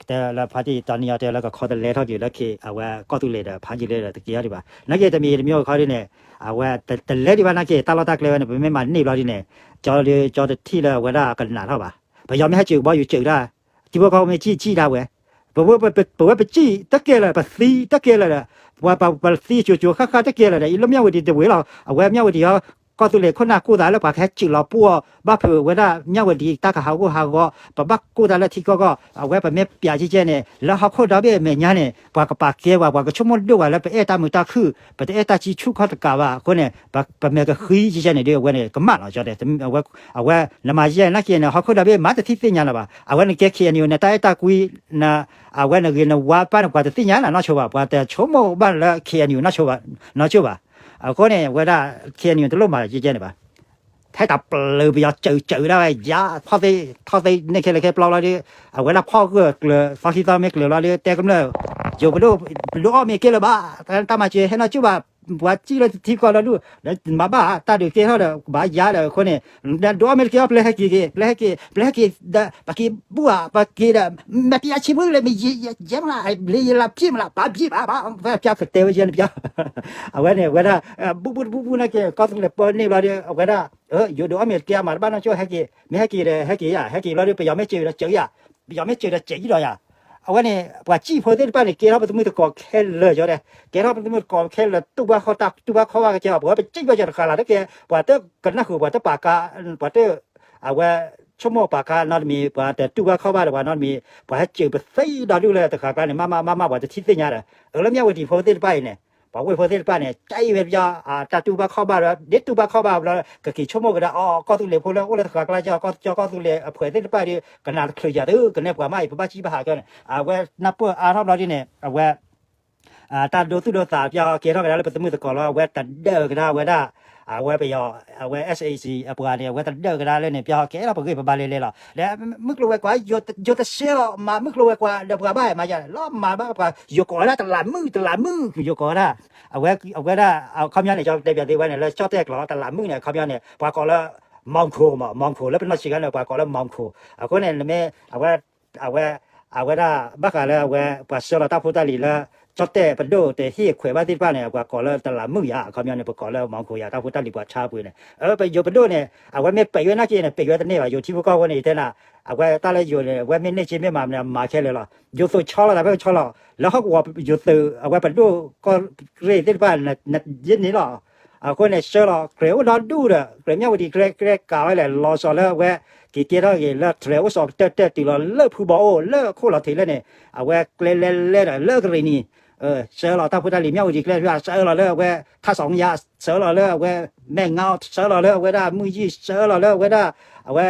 တဲလၢဖါတံၢ်တနံၤအံၤတဲလၢကခီတလဲထီၣ်က့ၤလၢ K အဝဲကီၢ်သူလ့ၤဒီးဖးယံာ်လၢဒီးတက့ၤအီၤဒံးဘၣ် နာ်က့တမံၤတမံၤအခီဒ်န့ၣ် အဝဲတလဲဒံးဘၣ်နာ်က့ တၢ်လီၢ်တၢ်ကျဲဝဲန့ၣ် ပမ့ၢ်မၤန့ၢ်ဘျီဒ်န့ၣ် ကၠီလၢကၠီတထံၣ်လၢအဝဲဒၣ်ကနၣ်ထီၣ်ဘၣ် ပယီၤမ့ၢ်ဟဲစၢၤကဘီယူၤစၢၤဒၣ် ထံဖိကီၢ်ဖိမ့ၢ်စံၣ်စံၣ်ဒၣ်ဝဲ ပဝဲပစံၣ်တကဲလၢၤ ပသံတကဲလၢၤဒီး ပှၤပသံကၠိကၠိဃၣ်ဃၣ်တကဲလၢၤဒီး အံၤလၢမၠၣ်ဝတံၤတဝ့ၤလီၤ အဝဲမၠၣ်ဝတံၤဟီ ကီၢ်သူလ့ၤခိၣ်နၢ်ကိၢ်သးလၢပှၤကဟဲစၢၤလီၤပှီၢ် ဘၣ်ဖုးဝဲဒၣ်မၠၣ်ဝတံၤတၢ်ကဟးဂီၤဟးဂီၤ ပဘၣ်ကိၢ်သးလၢထံကီၢ်ကီၢ် အဝဲပမ့ၢ်ပျးကဲကဲန့ၣ် လၢဟီၣ်ခိၣ်ဒီဘ့ၣ်အမဲာ်ညါန့ၣ် ပှၤကပာ်ကဲပှၤ ပှၤကဆိကမိၣ်ဒိၣ်ပှၤလၢပအဲၣ်တၢ်မုာ်တၢ်ခုၣ် ပတအဲၣ်တၢ်စုဆူၣ်ခီၣ်တကးဘၣ်အဃိန့ၣ် ပမဲာ်ကဃံကဲကဲန့ၣ်ဒီး အဝဲန့ၣ် ကမၣ်လီၤ ကၠီတဲ အဝဲ နမၤယဲၢ်နာ်က့န့ၣ် ဟီၣ်ခိၣ်ဒီဘ့ၣ်မၤတထံၣ်သ့ၣ်ညါလၢၤဘၣ် အဝဲနကဲ K N U နတၢ်အဲၣ်တၢ်ကွံ န အဝဲနဂ့ၤနဝါတဖၣ်န့ၣ် ပှၤတသ့ၣ်ညါလၢၤနီၢ်ဆိဘၣ် ပှၤတဆိကမိၣ်ဘၣ်လၢ K N U နီၢ်ဆိဘၣ် နီၢ်ဆိဘၣ် အဃိန့ၣ် အဝဲဒၣ် K N U တလိၣ်မၤကဲကဲန့ၣ်ဘၣ် ထဲတၢ်ပျုၤပယီၤစၢၤစၢၤဒၣ်ဝဲ ယါထီၣ်သ့ ထီၣ်သ့န့ၢ်ခဲလၢာ်ခဲပျီလီၤဒီး အဝဲဒၣ်ဖီၣ်ဂၢၢ်ကျၢၤ သီခံသီမ့ၢ်ကျၢၤလီၤဒီး တဲကမျၢၢ် ယိၤပဒိၣ် ပဒိၣ်အီၣ်မ့ၢ်ကဲလၢၤဘၣ် တၢ်မၤစၢၤဟဲနီၢ်ကၠူၣ်ဘၣ် ပှၤစံၣ်လၢထံကီၢ်လီၤဒူၣ် လၢမၤဘၣ်တၢ်ဒုးကဲထီၣ်ဒီး ကဘၣ်ယါဒီးအဃိန့ၣ် ဒိၣ်အီၣ်မ့ၢ်တကဲအီၣ် ပျဲဟဲက့ၤက့ၤ ပျဲဟဲက့ၤ ပျဲဟဲက့ၤဒီး ပက့ၤဘူၣ်ဧါ ပက့ၤဒီး မ့ၢ်ပယါဆံးမုၢ်လၢမ့ၢ်ယဲမလၢ လၢယလၢပျံၤမလၢ ပၢ်ပျံၤဘၣ်ဘၣ် ပျံၤကတဲဝဲယဲန့ၣ်ပျံၤ အဝဲန့ၣ် အဝဲဒၣ် ဘူၣ်ဘူၣ်တဘူၣ်ဘူၣ်နာ်က့ ကီၢ်သူလ့ၤပၢန့ၢ်ဘျီဒီး အဝဲဒၣ် ယိၤဒိၣ်အီၣ်မ့ၢ်တကဲအီၣ် မၤတဘၣ်နီၢ်ကၠိၣ် ဟဲက့ၤ မ့ၢ်ဟဲက့ၤဒီး ဟဲက့ၤယါ ဟဲက့ၤဘျီဒီး ပယီၤမ့ၢ်စၢၤဒီးစၢၤယါ ပယီၤမ့ၢ်စၢၤဒီးစၢၤယံၤဒီးယါ အဝဲန့ၣ် ပှၤစံၣ်ဖိသ့ၣ်တဖၣ်န့ၣ် ကဲထီၣ်ပသမုၣ်သကိးခဲလၢာ်ယီၤဒဲး ကဲထီၣ်ပသမုၣ်သကိးခဲလၢာ် တူၢ်ဘၣ်ခီၣ်တၢ် တူၢ်ဘၣ်ခီၣ်ဘၣ်ကကဲအီၤ ပဝဲပစံၣ်ဘၣ်ယီၤတဃာ်လၢ်တကဲ ပှၤတကနၣ်ဃုာ် ပှၤတပာ်ကါ ပှၤတ အဝဲ ဆိကမိၣ်ပာ်ကါနီတမံၤ ပှၤတတူၢ်ဘၣ်ခီၣ်ဘၣ်ဒီးပှၤနီတမံၤ ပှၤဟဲစၢၤပသံဒီးဒူၣ်လၢတဃာ်ကျါန့ၣ် မးမးမးမး ပှၤတထံၣ်သ့ၣ်ညါဒီး အၢ လၢမၠၣ်ဝတံၤဖိသ့ၣ်တဖၣ်အံၤန့ၣ် ပှၤဝ့ၢ်ဖိသ့ၣ်တဖၣ်န့ၣ် တၢ်အံၤဝဲပယီၤ တၢ်တူၢ်ဘၣ်ခီၣ်ဘၣ်ဒီး ဒ်တူၢ်ဘၣ်ခီၣ်ဘၣ်ဘျီ ကက့ၤဆိကမိၣ်ကဒါအီၤ ကီၢ်သူလ့ၤဖိလၢအိၣ်လၢတဃာ်ကျါကၠီ ကၠီကီၢ်သူလ့ၤအဖှဲးသ့ၣ်တဖၣ်ဒီး ကနၣ်တချုးယၤသု ကနဲပှၤမးအံၤ ပဘၣ်စံးဘၣ်ဟးကၠီန့ၣ် အဝဲနၢ်ပၢၢ်အါထီၣ်ဘျီဒ်န့ၣ် အဝဲ တၢ်ဒိသူၣ်ဒိသးပျီကဲထီၣ်ကဒါလၢပသမုာ်သကိးလီၤ အဝဲတဒၢးကဒါဝဲဒၣ် အဝဲပယီၤ အဝဲ SAC အပှၤန့ၣ် အဝဲတဒၢးကဒါလၢန့ၣ် ပျီကဲထီၣ်ပဂ့ၢ်ပဘါလဲၤလဲၤလီၤ ဒီးမုၢ်ကျိၤဝဲၤကွာ် ယိၤတစဲးလီၤ မၤမုၢ်ကျိၤဝဲၤကွာ်ဒီးပှၤဘၣ်ဟဲမၤယၤ လီၤမၤဘၣ်ပှၤ ယိၤကိးဝဲဒၣ်တလးမုၣ် တလးမုၣ် ယိၤကိးဝဲဒၣ် အဝဲ အဝဲဒၣ် အခီပညီန့ၣ် ကၠီတဲပၠးသ့ဝဲန့ၣ် လၢကၠီၣ်တဲၣ်ကျိာ်တလးမုၣ်န့ၣ် အခီပညီန့ၣ် ပှၤကိးလၢ မီၣ်ခိၣ်မး မီၣ်ခိၣ် လၢပနီၢ်ဆံးခါန့ၣ် ပှၤကိးလၢမီၣ်ခိၣ် အဃိန့ၣ် နမ့ၢ် အဝဲ အဝဲ အဝဲဒၣ် ဘၣ်ဃးလၢအဝဲ ပှၤဆှၢလီၤတၢ်ဖိတၢ်လံၤလၢ ကၠီၣ်တဲၣ်ပဒိၣ်တဟ့ၣ်ခွဲးဘၣ်သ့ၣ်တဖၣ်န့ၣ် ပှၤကိးလၢတလးမုၣ်ယၤ အခီပညီန့ၣ် ပကိးလၢမီၣ်ခိၣ်ယၤ တၢ်ဖိတၢ်လံၤပှၤဆါပှ့ၤန့ၣ် ပယိၤပဒိၣ်န့ၣ် အဝဲမ့ၢ်ပံးဝဲနာ်က့န့ၣ် ပံးဝဲတန့ၢ်ဘၣ် ယိၤထံဖိကီၢ်ဖိန့ၣ် ယတဲနၤ အဝဲတၢ်လၢယိၤန့ၣ် အဝဲမ့ၢ်န့ၢ်က့မ့ၢ်မၤမနုၤမၤခဲလၢာ်လီၤ ယိၤသုးဆီလီၤသးဖဲဆီလီၤ လၢဟီၣ်ကဝီၤယိၤသုး အဝဲပဒိၣ်ကီၢ်ရ့ၣ်သ့ၣ်တဖၣ် ယန့ၢ်လီၤ အဃိန့ၣ် ဆှၢလီၤ ကြဲးအိၣ်ဒီဒူၣ်ဒီး ကြဲးမၠၣ်ဝတံၤ ကြဲး ကြဲးကးဝဲလဲၣ် လီၤဆီလၢအဝဲ က့ၤကဲထီၣ်က့ၤလၢ ကြဲးအိၣ်ဆီကတၢၢ်တၢၢ်တုၤလီၤလၢ ဖုဘီအိၣ် လၢခိၣ်လီၤထံးလၢန့ၣ် အဝဲကျဲလဲလဲဒီး လၢကရ့ၣ်နံၤ ဆှၢလီၤတၢ်ဖိတၢ်လံၤ မၠၣ်ဝတံၤကျဲ ဆှၢလီၤလၢအဝဲ ထါစီၤယါ ဆှၢလီၤလၢအဝဲ မဲၢ်ငါ ဆှၢလီၤလၢအဝဲဒၣ် မုၢ်ယံၢ် ဆှၢလီၤလၢအဝဲဒၣ် အဝဲ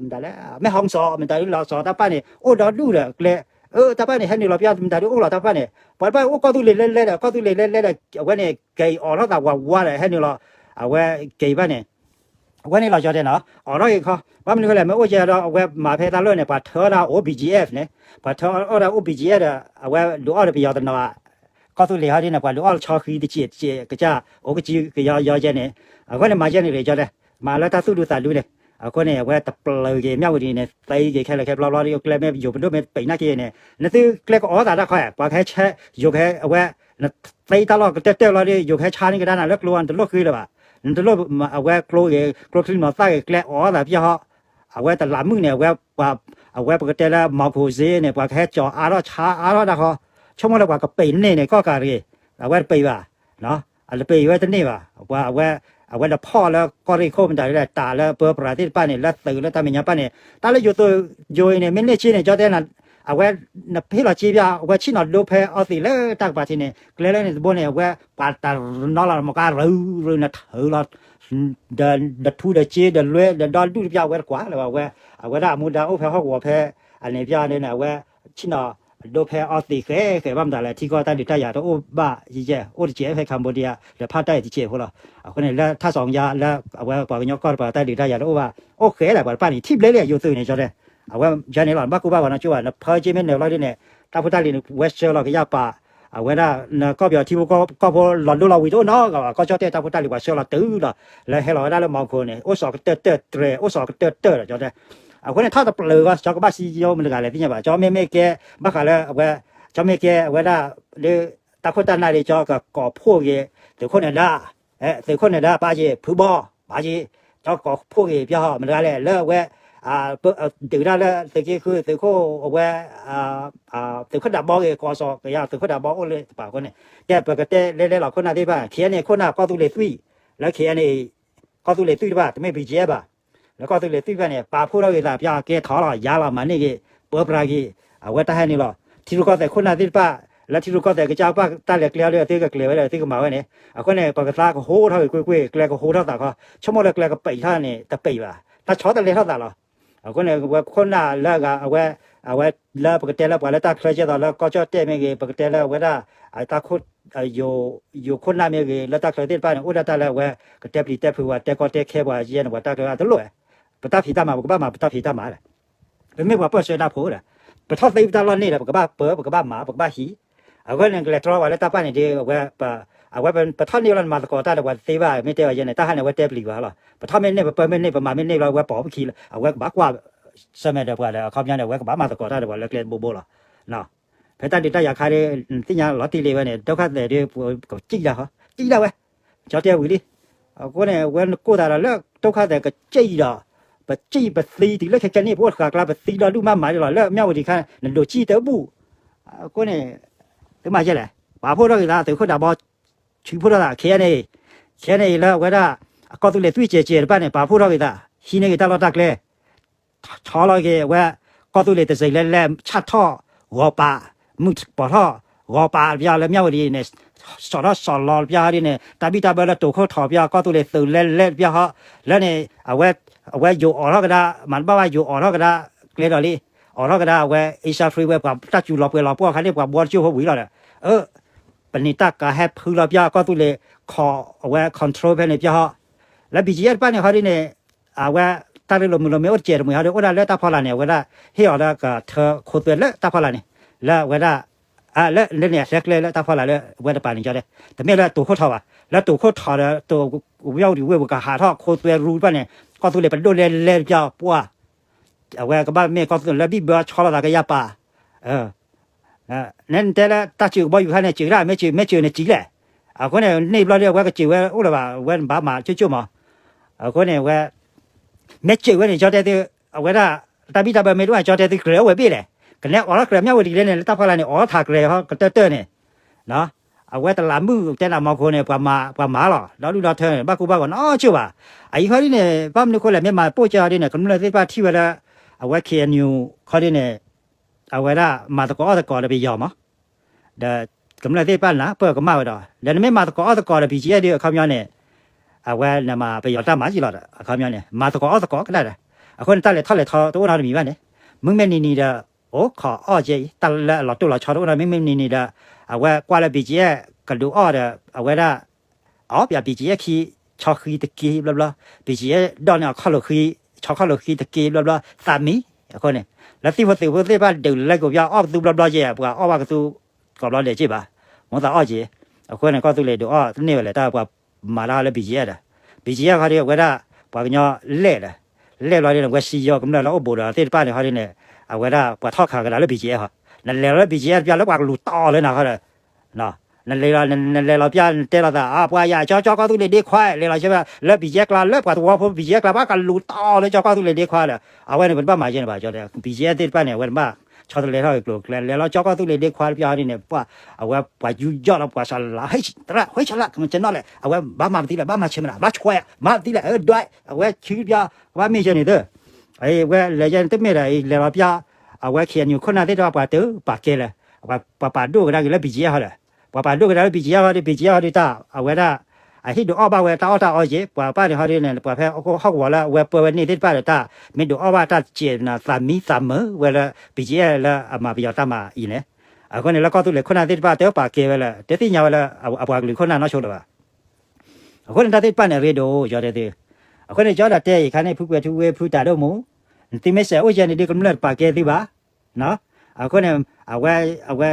မတၤလဲၣ် မဲၢ်ဟီၣ်စီၤ မတၤဒ်လီၤဆီတၢ်ပၢ်န့ၣ် အိၣ်ဒီဒူၣ်ဒီး ကြဲး အၢ တၢ်ပၢ်န့ၣ် ဟဲနုာ်လီၤပျီ မတၤဒ်အိၣ်လီၤတၢ်ပၢ်န့ၣ် ပှၤတဖၣ်အိၣ်ကီၢ်သူလ့ၤလဲလဲဒီး ကီၢ်သူလ့ၤလဲလဲဒီး အဝဲန့ၣ် က့ၤအိးထီၣ်သးဝးဝးဒီး ဟဲနုာ်လီၤ အဝဲက့ၤဘၣ်န့ၣ် အဝဲန့ၣ်လီၤကၠီတဲနၤ အိးထီၣ်က့ၤခီ ဘၣ်မနုၤဃိလဲၣ် မ့ၢ်အိၣ်ကဲဒီး အဝဲမၤဖဲတၢ်လီၢ်န့ၣ် ပှၤထၢဒၣ်အိၣ် ဘီၣ်ကၠံၣ်အ့ၣ် န့ၣ် ပှၤထၢအီၣ်ဒၣ်အိၣ် ဘီၣ်ကၠံၣ်အ့ၣ် ဒီး အဝဲဒုးအီၣ်ဒီးပယီၤတနီၤ ကီၢ်သူလ့ၤဟီဒ်န့ၣ် ပှၤဒုးအီၣ်ဆီဃံတစဲးတစဲးကစၢ် အိၣ်ကစံကယီယီကဲန့ၣ် အဃိန့ၣ် မၤကဲန့ၣ်ရ့ၣ်ကၠီတဲ မၤလၢတၢ်သူၣ်ဒူသးဒူန့ၣ် အဃိန့ၣ် အဝဲတပျုာ်က့ၤ မၠၣ်ဝတံၤန့ၣ် သံက့ၤခဲလၢာ်ခဲဘျီဘျီဒီး ကျဲမ့ၢ်ယိၤပဒိၣ်မ့ၢ်ပံးနာ်က့န့ၣ် နသုကျဲကအိးသးတၢ်ခီ ပှၤကဟဲဆဲ ယိၤကဟဲ အဝဲ နသံတၢ်လီၢ်ကတၢၢ်တၢၢ်လီၤဒီး ယိၤကဟဲဆါန့ၢ်ကဒါနၤလၢကျိ နတလိၣ်ဃုလၢၤဘၣ် နတလိၣ် အဝဲကျိဂ့ၤ ကျိချံနီၤသၣ်ဂ့ၤ ကျဲအိးသးပျီဟီ အဝဲတလးမုၣ်န့ၣ် အဝဲ အဝဲပကတဲလၢ မီၣ်ခိၣ်စ့န့ၣ် ပှၤကဟဲကၠီၤအါထီၣ်ဆါအါထီၣ်တၢ်ဃီ ဆိကမိၣ်လၢပှၤကပံးန့ၢ်န့ၣ် ကီၢ်ကးတဂ့ၤ အဝဲတပံးဘၣ် အတပံးဝဲတန့ၢ်ဘၣ် ပှၤအဝဲ အဝဲနဖီၣ်လၢကီၢ်ရ့ၣ်ခိၣ်မတၤဒ်လဲၣ် တၢ်လၢပၢပြးသ့ၣ်တဖၣ်န့ၣ် လၢသုးလၢတၢ်မဲာ်ညါပၢ်န့ၣ် တၢ်လၢယိၤသုးယိၤအံၤန့ၣ် မ့ၢ်န့ၢ်က့န့ၣ် ကၠီတဲနၤ အဝဲ နဟ့ၣ်လီၤက့ပျီ အဝဲဆ့ၣ်နီၤဒိဖဲအီသံးလၢတၢ်ကပၤထံးန့ၣ် ကျဲလၢန့ၣ်တဘိန့ၣ် အဝဲ ပှၤတနီၤလီၤမကါရူၤရူၤ နထုးလီၤ ဒီးထူဒီးက့ဒီးလွဲဒီးဒီဒူၣ်တပျီ အဝဲတကွၢ်လၢၤဘၣ် အဝဲ အဝဲဒၣ်အမူဒါအိၣ်ဖဲဟီၣ်ကဝီၤဖဲ အန့ၣ်ပျီန့ၣ် အဝဲ ဆ့ၣ်နီၤဒိဖဲအီသံးဃဲဃဲဘၣ်မတၤလဲၣ် ထံကီၢ်တၢ်ဒုးတၢ်ယၤတအိၣ်ဘၣ်ယဲၢ် အိၣ်တစဲးဖဲ Cambodia ဒီးဖးတၢ်အံၤတစဲးဖိလီၤ အဃိန့ၣ် လၢထါစီၤယါ လၢအဝဲပှၤကညီကီၢ်တပၤတၢ်ဒုးတၢ်ယၤတအိၣ်ဘၣ် အိၣ်ဃဲလၢၤ ပှၤတဖၣ်န့ၣ် ထံၣ်ဘျဲလံ ယိၤသုးန့ၣ် ကၠီတဲ အဝဲယါန့ၣ်လီၤ နဘၣ်ကူဘၣ်ဂီၤနီကၠိဘၣ် နဖၢက့မ့ၢ်နၢၤလီၤဒ်န့ၣ် တၢ်ဖိတၢ်လံၤနဝဲဆှၢလီၤကယၢ်ပာ် အဝဲဒၣ် နကီၢ်ပယီၤထံဖိကီၢ်ဖိလီၤဒိလီၤဝံၤတအိၣ်နီတဂၤဘၣ် ကီၢ်ကၠီၣ်တဲၣ်တၢ်ဖိတၢ်လံၤပှၤဆှၢလီၤတုၤလီၤ လၢဟဲလီၤဝဲဒၣ်လၢမီၣ်ခိၣ်န့ၣ် အိၣ်စီၤကတၢၢ်တၢၢ်တြဲၤ အိၣ်စီၤကတၢၢ်တၢၢ်ဒီး ကၠီတဲ အဃိန့ၣ် ထီၣ်တပျုာ်ဂီၢ် ကၠီကဘၣ်စံယိမတၤတဂၤလဲၣ်သ့ၣ်ညါဘၣ် ကၠီမ့မ့ၢ်ကဲ ဘၣ်ဃးလၢအဝဲ ကၠီမ့ၢ်ကဲအဝဲဒၣ် လၢတၢ်ခိၣ်တၢ်နၢ်ဒ်ကၠီကကိးဖှိၣ်က့ၤ သုးခိၣ်နၢၤဒါ သုးခိၣ်နၢၤဒါ ပာ်က့ၤ ဖုဘီ ပာ်က့ၤ ကၠီကိးဖှိၣ်က့ၤပျီ မတၤတဂၤလဲၣ် လၢအဝဲ ဒုးတၢ်လၢသုးက့ဃု သုးခိၣ်အဝဲ သုးခိၣ်ဒးဘီဂ့ၤ ကီးစီၤကယၤ သုးခိၣ်ဒးဘီအိၣ်လၢတပၤအဃိန့ၣ် ကဲပကတဲလဲလဲလီၤခိၣ်နၢ်သ့ၣ်တဖၣ် ခဲအံၤန့ၣ် ခိၣ်နၢ်ကီၢ်သူလ့ၤသွံၣ် လၢခဲအံၤန့ၣ် ကီၢ်သူလ့ၤသွံၣ်တဖၣ် တမ့ၢ် ဘီၣ်ကၠံၣ်အ့ၣ် ဘၣ် လၢကီၢ်သူလ့ၤသွံၣ်တဖၣ်န့ၣ် ပာ်ဖှိၣ်ထီၣ်ဂ့ၤသး ပျီကဲထီၣ်လီၤ ယါလီၤ မၤန့ၢ်ဂ့ၤ ပၢပြးဂ့ၤ အဝဲတၢ်ဟဲနုာ်လီၤ ထံရူၢ်ကီၢ်သဲးခိၣ်နၢ်သ့ၣ်တဖၣ် လၢထံရူၢ်ကီၢ်သဲးကစၢ်ပာ်တၢ်လဲၤကျဲအီၤဒီး သုကကျဲၤဝဲဒီး သုကမၤဝဲန့ၣ် အဃိန့ၣ် ပကသါကဟိထီၣ်ဂ့ၤကွ့ၢ်ကွ့ၢ် ကျဲကဟိထီၣ်သးခီ ဆိကမိၣ်လၢကျဲကပံးထီၣ်န့ၣ် တပံးဘၣ် တၢ်ဆီတလဲထီၣ်သးလီၤ အဃိန့ၣ် ဝဲခိၣ်နၢ်လၢအဂၤ အဝဲ အဝဲလၢပကတဲလၢပှၤလၢတၢ်ချၢကဲသိးလၢကီၢ်ကၠီၣ်တဲၣ်မ့ၢ်ဂ့ၤ ပကတဲလၢအဝဲဒၣ် တၢ်ခိၣ် ယိၤခိၣ်နၢ်မ့ၢ်ဂ့ၤ လၢတၢ်ချၢသ့ၣ်တဖၣ်န့ၣ် အိၣ်ဒၣ်တၢ်လၢအဝဲ ကတဲပျံၤတဲဖုးပှၤ တဲကီတဲခဲပှၤယဲၢ်န့ၣ် ပှၤတၢ်ချၢအတလိၣ်ဝဲ ပတၢ်ဖံးတၢ်မၤ ပကဘၣ်မၤပတၢ်ဖံးတၢ်မၤလဲၣ် ပမ့ၢ်ပှၤပၢၢ်ဆၢတၢ်ဖိဒီး ပထီၣ်သ့ပတၢ်လီၢ်န့ၢ်ဒီး ပကဘၣ်ပၢ ပကဘၣ်မၤ ပကဘၣ်ဟံး အဃိန့ၣ် ကလဲၤတြီပှၤလၢတၢ်ပၢ်န့ၣ်ဒီး အဝဲ အဝဲပထီၣ်န့ၢ်လီၤနမၤသကိးတၢ်ဒီးပှၤတသ့ဘၣ် မ့ၢ်တဲဝဲယဲၢ်န့ၣ် တၢ်ဟါန့ၣ်အဝဲတဲပျံၤပှၤလီၤ ပထီၣ်မ့ၢ်န့ၢ် ပပၢမ့ၢ်န့ၢ် ပမၤမ့ၢ်န့ၢ်ဘျီ အဝဲပိာ်ပခံလီၤ အဝဲကဘၣ်ကွၢ် ဆၢၣ်မဲာ်ဒီးပှၤဒီး အခီပညီန့ၣ် အဝဲကဘၣ်မၤသကိးတၢ်ဒီးပှၤလၢကျဲတဘိဘိလီၤ ဖဲတၢ်ဒုးတၢ်ယၤခါဒီး နသ့ၣ်ညါလီၤတံၢ်လံဝဲန့ၣ် ဒုက္ခသည်ဒီး ပကံၣ်ဒၣ်ဟီ ကံၣ်ဒၣ်ဝဲ ကၠီတဲဝံၤလံ အဃိန့ၣ် အဝဲနကိၢ်သးဒီးလၢ ဒုက္ခသည် ကစံၣ်ဒီး ပစံၣ်ပသံတုၤလၢခဲကနံၣ် ပအိၣ်တဃာ်ကျါ ပသံဒီဒူၣ်မးမးဒ်လီၤ လၢမၠၣ်ဝတံၤခါ နဒိးစံၣ်တဘူၣ် အဃိန့ၣ် သုမၤယဲၢ်လဲၣ် ပာ်ဖှိၣ်ထီၣ်က့ၤသး သုးခိၣ်ဒးဘီ ဆှံဖှိၣ်ထီၣ်သး ခဲအံၤန့ၣ် ခဲအံၤန့ၣ် လၢအဝဲဒၣ် အကီၢ်သူလ့ၤသွံၣ်စဲးစဲးတဖၣ်န့ၣ် ပာ်ဖှိၣ်ထီၣ်က့ၤသး ဟံးန့ၢ်က့ၤတၢ်လီၢ်တၢ်ကျဲ ဆီလီၤက့ၤအဝဲ ကီၢ်သူလ့ၤတစဲးလဲၤလဲၤ ဆၣ်ထီၣ်ဂီၤပာ် မုၢ်ပီၤထီၣ် ဂီၤပာ်တပျီလၢမၠၣ်ဝတံၤန့ၣ် စီၣ်ထီၣ်စီၣ်လီၤတပျီဟီဒ်န့ၣ် တၢ်ဘံၣ်တၢ်ဘၢလၢတိၤခိၣ်ထီၣ်တပျီ ကီၢ်သူလ့ၤသုးလဲလဲတပျီဟီ လၢန့ၣ် အဝဲ အဝဲယိၤအိးထီၣ်ကဒါ မၤတဘၣ်ဘၣ်ယိၤအိးထီၣ်ကဒါ ကျဲဒီးလံ အိးထီၣ်ကဒါအဝဲ Asia Freeway ပှၤတၢ်စူၤလီၤပှဲၤလီၤပှီၢ်ခါန့ၣ် ပှၤဘှီတကၠိၢ်ဖိဝံၤလီၤဒီး အၢ ပနံာ်တၢ်ကၤဟဲဖုလီၤပျီ ကီၢ်သူလ့ၤ ခီ အဝဲ control ဖဲန့ၣ်ပျီဟီ လၢ ဘီကၠံအဲၣ် တဖၣ်န့ၣ်ဟီဒ်န့ၣ် အဝဲ တၢ်ရ့လိာ်မုာ်လိာ်မ့ၢ်အိၣ်တစဲးတမှံၤဟီဒ် အိၣ်ဒၣ်လၢတၢ်ဖီလာ်န့ၣ် အဝဲဒၣ် ဟ့ၣ်အီၤလၢကထၢခိသွဲလၢတၢ်ဖီလာ်န့ၣ် လၢအဝဲဒၣ် လၢလၢန့ၣ်အကျဲလၢတၢ်ဖီလာ်လၢအဝဲတပၤန့ၣ်ကီဒဲး တမ့ၢ်လၢတိၤခိၣ်ထီၣ်ဘၣ် လၢတိၤခိၣ်ထီၣ်ဒီး တိၤဝံၣ်အူဒံးဝ့ၢ်ပူၤကဟးထီၣ်ခိသွဲရူတဖၣ်န့ၣ် ကီၢ်သူလ့ၤပဒိၣ်လဲလဲတပျီပှၢ် အဝဲကဘၣ်မ့ၢ်ကီၢ်သူလ့ၤလၢဘံၣ်ဘၢဆီလီၤသးကယၤပာ် နဲနတဲလၢတၢ်စူၤကဘီယူၤခါန့ၣ် စူၤဒၣ်မ့ၢ်စူၤ မ့ၢ်စူၤန့ၣ်စူၤလဲၣ်. အဃိန့ၣ် န့ၢ်ဘျီဒီး အဝဲကစူၤဝဲအိၣ်လၢၤဘၣ် အဝဲဘၣ်မၤကၠိၣ်ကၠိၣ်မး. အဃိန့ၣ် အဝဲ မ့ၢ်စူၤဝဲန့ၣ် ကၠီတဲသု အဝဲဒၣ် တၢ်ဘံၣ်တၢ်ဘၢမ့ၢ်တအိၣ် ကၠီတဲသု ကြၢးအိၣ်ဝဲဘ့ၣ်လဲၣ်. ကနဲအီးထီၣ်ကြၢးမၠၣ်ဝတံၤလဲၣ်န့ၣ် လၢတၢ်ဖီလာ်န့ၣ် အီးထီၣ်ထးကြၢးဟီကတၢၢ်တၢၢ်န့ၣ် အဝဲတလးမုၣ်တဲနၤမီၤခိၣ်န့ၣ် ပှၤမၤလီၤ ဒီဒူၣ်ဒီထၢန့ၣ် ဘၣ်ကူဘၣ်ဂီၤနီၢ်ဆိၣ်ဘၣ်. အအံၤဟီဒ်န့ၣ် ဘၣ်မနုၤဃိလဲၣ် မ့ၢ်မၤပိၢ်ကၢဟီဒ်န့ၣ် ကမျၢၢ်သ့ၣ်တဖၣ်ထံၣ်ဝဲလၢ အဝဲ ခ့ၣ်အဲၣ်ယူၣ် ခီဒ်န့ၣ် အဝဲဒၣ်မၤသကိးအီၣ်သကိးဒီးပယီၤမး ဒီးကမျၢၢ်သ့ၣ်တဖၣ်နၢ်ပၢၢ်ကမၣ်ဝဲဒီး ဒီးနမ့ၢ်မၤသကိးအီၣ်သကိးဒီး ဘီကၠံအဲၣ် ဒ်အခီပညီန့ၣ် အဝဲနမၤပယီၤတၢ်မၤယံာ်လီၤဒီး အခီပညီန့ၣ် မၤသကိးအီၣ်သကိးကဒၣ်ဒီး အဃိန့ၣ် တၢ်လဲၤထီၣ်လဲၤထီတအိၣ်နီတမံၤဘၣ်န့ၣ် မုၢ်မ့ၢ်နံၤနံၤဒီး အိၣ်ခိးအီၣ်ကဲအံၤ တၢ်လၢအလီၤတိၢ်လီၤဆီတအိၣ်နီ မ့မ့ၢ်နံၤနံၤဒီး အဝဲကွၢ်လၢ ဘီကၠံအဲၣ် ကဒုးအီၣ်ဒီး အဝဲဒၣ် အီၣ်ပယီၤ ဘီကၠံအဲၣ် ခံ ဆီဃံတက့ဘျီဘျီ ဘီကၠံအဲၣ် ဒီးန့ၣ်အခီၣ်လိာ်ဃံ ဆီခီၣ်လိာ်ဃံတက့ဘျီဘျီ သးမံ အဃိန့ၣ် လၢသံၣ်ဖိသုးဖိသ့ၣ်တဖၣ်ဒုးလဲကိးပျီ အီၣ်ပသူဘျီဘျီက့ ပှၤအီၣ်ဘၣ်ကသူ ကိးဘျီဒဲးက့ဘၣ် မိၢ်သးအီၣ်က့ အဃိန့ၣ် ကီၢ်သူလ့ၤဒုးအီၣ်တန့ၢ်ဝဲလဲၣ် တၢ်ပှၤမၤတၢ်လၢ ဘီကၠံအဲၣ် ဒီး ဘီကၠံအဲၣ် ခီဒ်အဝဲဒၣ် ပှၤကညီလဲၢ်ဒီး လဲၢ်ဘျီဒ်န့ၣ် ဝဲစံယီၤကမျၢၢ်လၢအိၣ်ဘူးဒီးသ့ၣ်တဖၣ်န့ၣ် ခီဒ်န့ၣ် အဝဲဒၣ်ပှၤထီၣ်ခးကဒါလၢ ဘီကၠံအဲၣ် ဟီ နလဲၤလီၤလၢ ဘီကၠံအဲၣ် တပျီလၢပှၤကလူၤတီလၢနၤဃီဒီး နလဲၤလီၤ နလဲၤလီၤပျီ နတဲလီၤသး အပှၤယၤ ကၠီ ကၠီကီၢ်သူလ့ၤဒ့ခွါ လဲၤလီၤဆၢလၢ ဘီကၠံအဲၣ် ကျါလၢပှၤသဝီဖိ ဘီကၠံအဲၣ် ကျါ ဘၣ်ကလူၤတီလၢကၠီကီၢ်သူလ့ၤဒ့ခွါဒီး အဝဲန့ၣ် ပတဘၣ်မၤယဲန့ၣ်ဘၣ် ကၠီတဲ ဘီကၠံအဲၣ် သ့ၣ်တဖၣ်န့ၣ် အဝဲတဘၣ် ဆီတလဲထီၣ်ဂ့ၤကျိၤကျဲ လဲၤလီၤကၠီကီၢ်သူလ့ၤဒ့ခွါတပျီဒ်န့ၣ် ပှၤ အဝဲပှၤယူးယီၣ်လီၤပှၤစှၤလၢ ဟဲ သရၣ် ဟဲ ဆီလၢ ကမၤကနီၣ်လဲၣ် အဝဲဘၣ်မၤပသံလဲၣ် ဘၣ်မၤဆၢမနၤ ဘၣ်ဆွဲ မၤပသံလဲၣ် အဒွဲ အဝဲဆူတပျီ ကဘၣ်မ့ၢ်ယဲန့ၣ်သၢ အဝဲလဲၤယဲန့ၣ်တမ့ၢ်ဒီး လဲၤလီၤပျီ အဝဲ ခ့ၣ်အဲၣ်ယူၣ် ခိၣ်နၢ်သ့ၣ်တဖၣ် ပှၤတပာ်ကဲလၢ ပှၤပာ်ဒိၣ်ကဒါက့ၤလၢ ဘီကၠံအဲၣ် ဟီဒီး ပှၤပာ်ဒိၣ်ကဒါလၢ ဘီကၠံအဲၣ် ဟီဒီး ဘီကၠံအဲၣ် ဟီဒီးတၢ် အဝဲဒၣ် အဟံၣ်ဒုးအီၣ်ဘၣ်ဝဲတၢ်အီၣ်တၢ်အီက့ ပှၤပာ်န့ၣ်ဟီဒ်န့ၣ် ပှၤဖဲဟီၣ်ကဝီၤလၢအဝဲပၢဝဲန့ၣ်သ့ၣ်တဖၣ်ဒီးတၢ် မ့ၢ်ဒုးအီၣ်ဘၣ်တၢ်စဲးနၤ သးမံသးမုာ်ဝဲလၢ ဘီကၠံအဲၣ် လၢအမၤပယီၤတၢ်မၤအံၤန့ၣ် အဃိန့ၣ် လၢကီၢ်သူလ့ၤခိၣ်နၢ်သ့ၣ်တဖၣ် တပာ်ကဲဝဲလၢ တသ့ၣ်ညါဝဲလၢ အပှၤကလုာ်ခိၣ်နၢ်နီၢ်ဆိလၢၤဘၣ် အဃိန့ၣ် တၢ်သ့ၣ်တဖၣ်န့ၣ် အရ့ဒိၣ် ကၠီတဲသု အဃိန့ၣ် ကၠီဒၣ်တဲအံၤခါန့ၣ် ဖုကွဲၤထူဝ့ ဖုတၢ်ဒိၣ်မူ နသုမ့ၢ်စဲးအိၣ်ကဲန့ၣ်ဒီး ကမျၢၢ်တပာ်ကဲသုဘၣ် အဃိန့ၣ် အဝဲ အဝဲ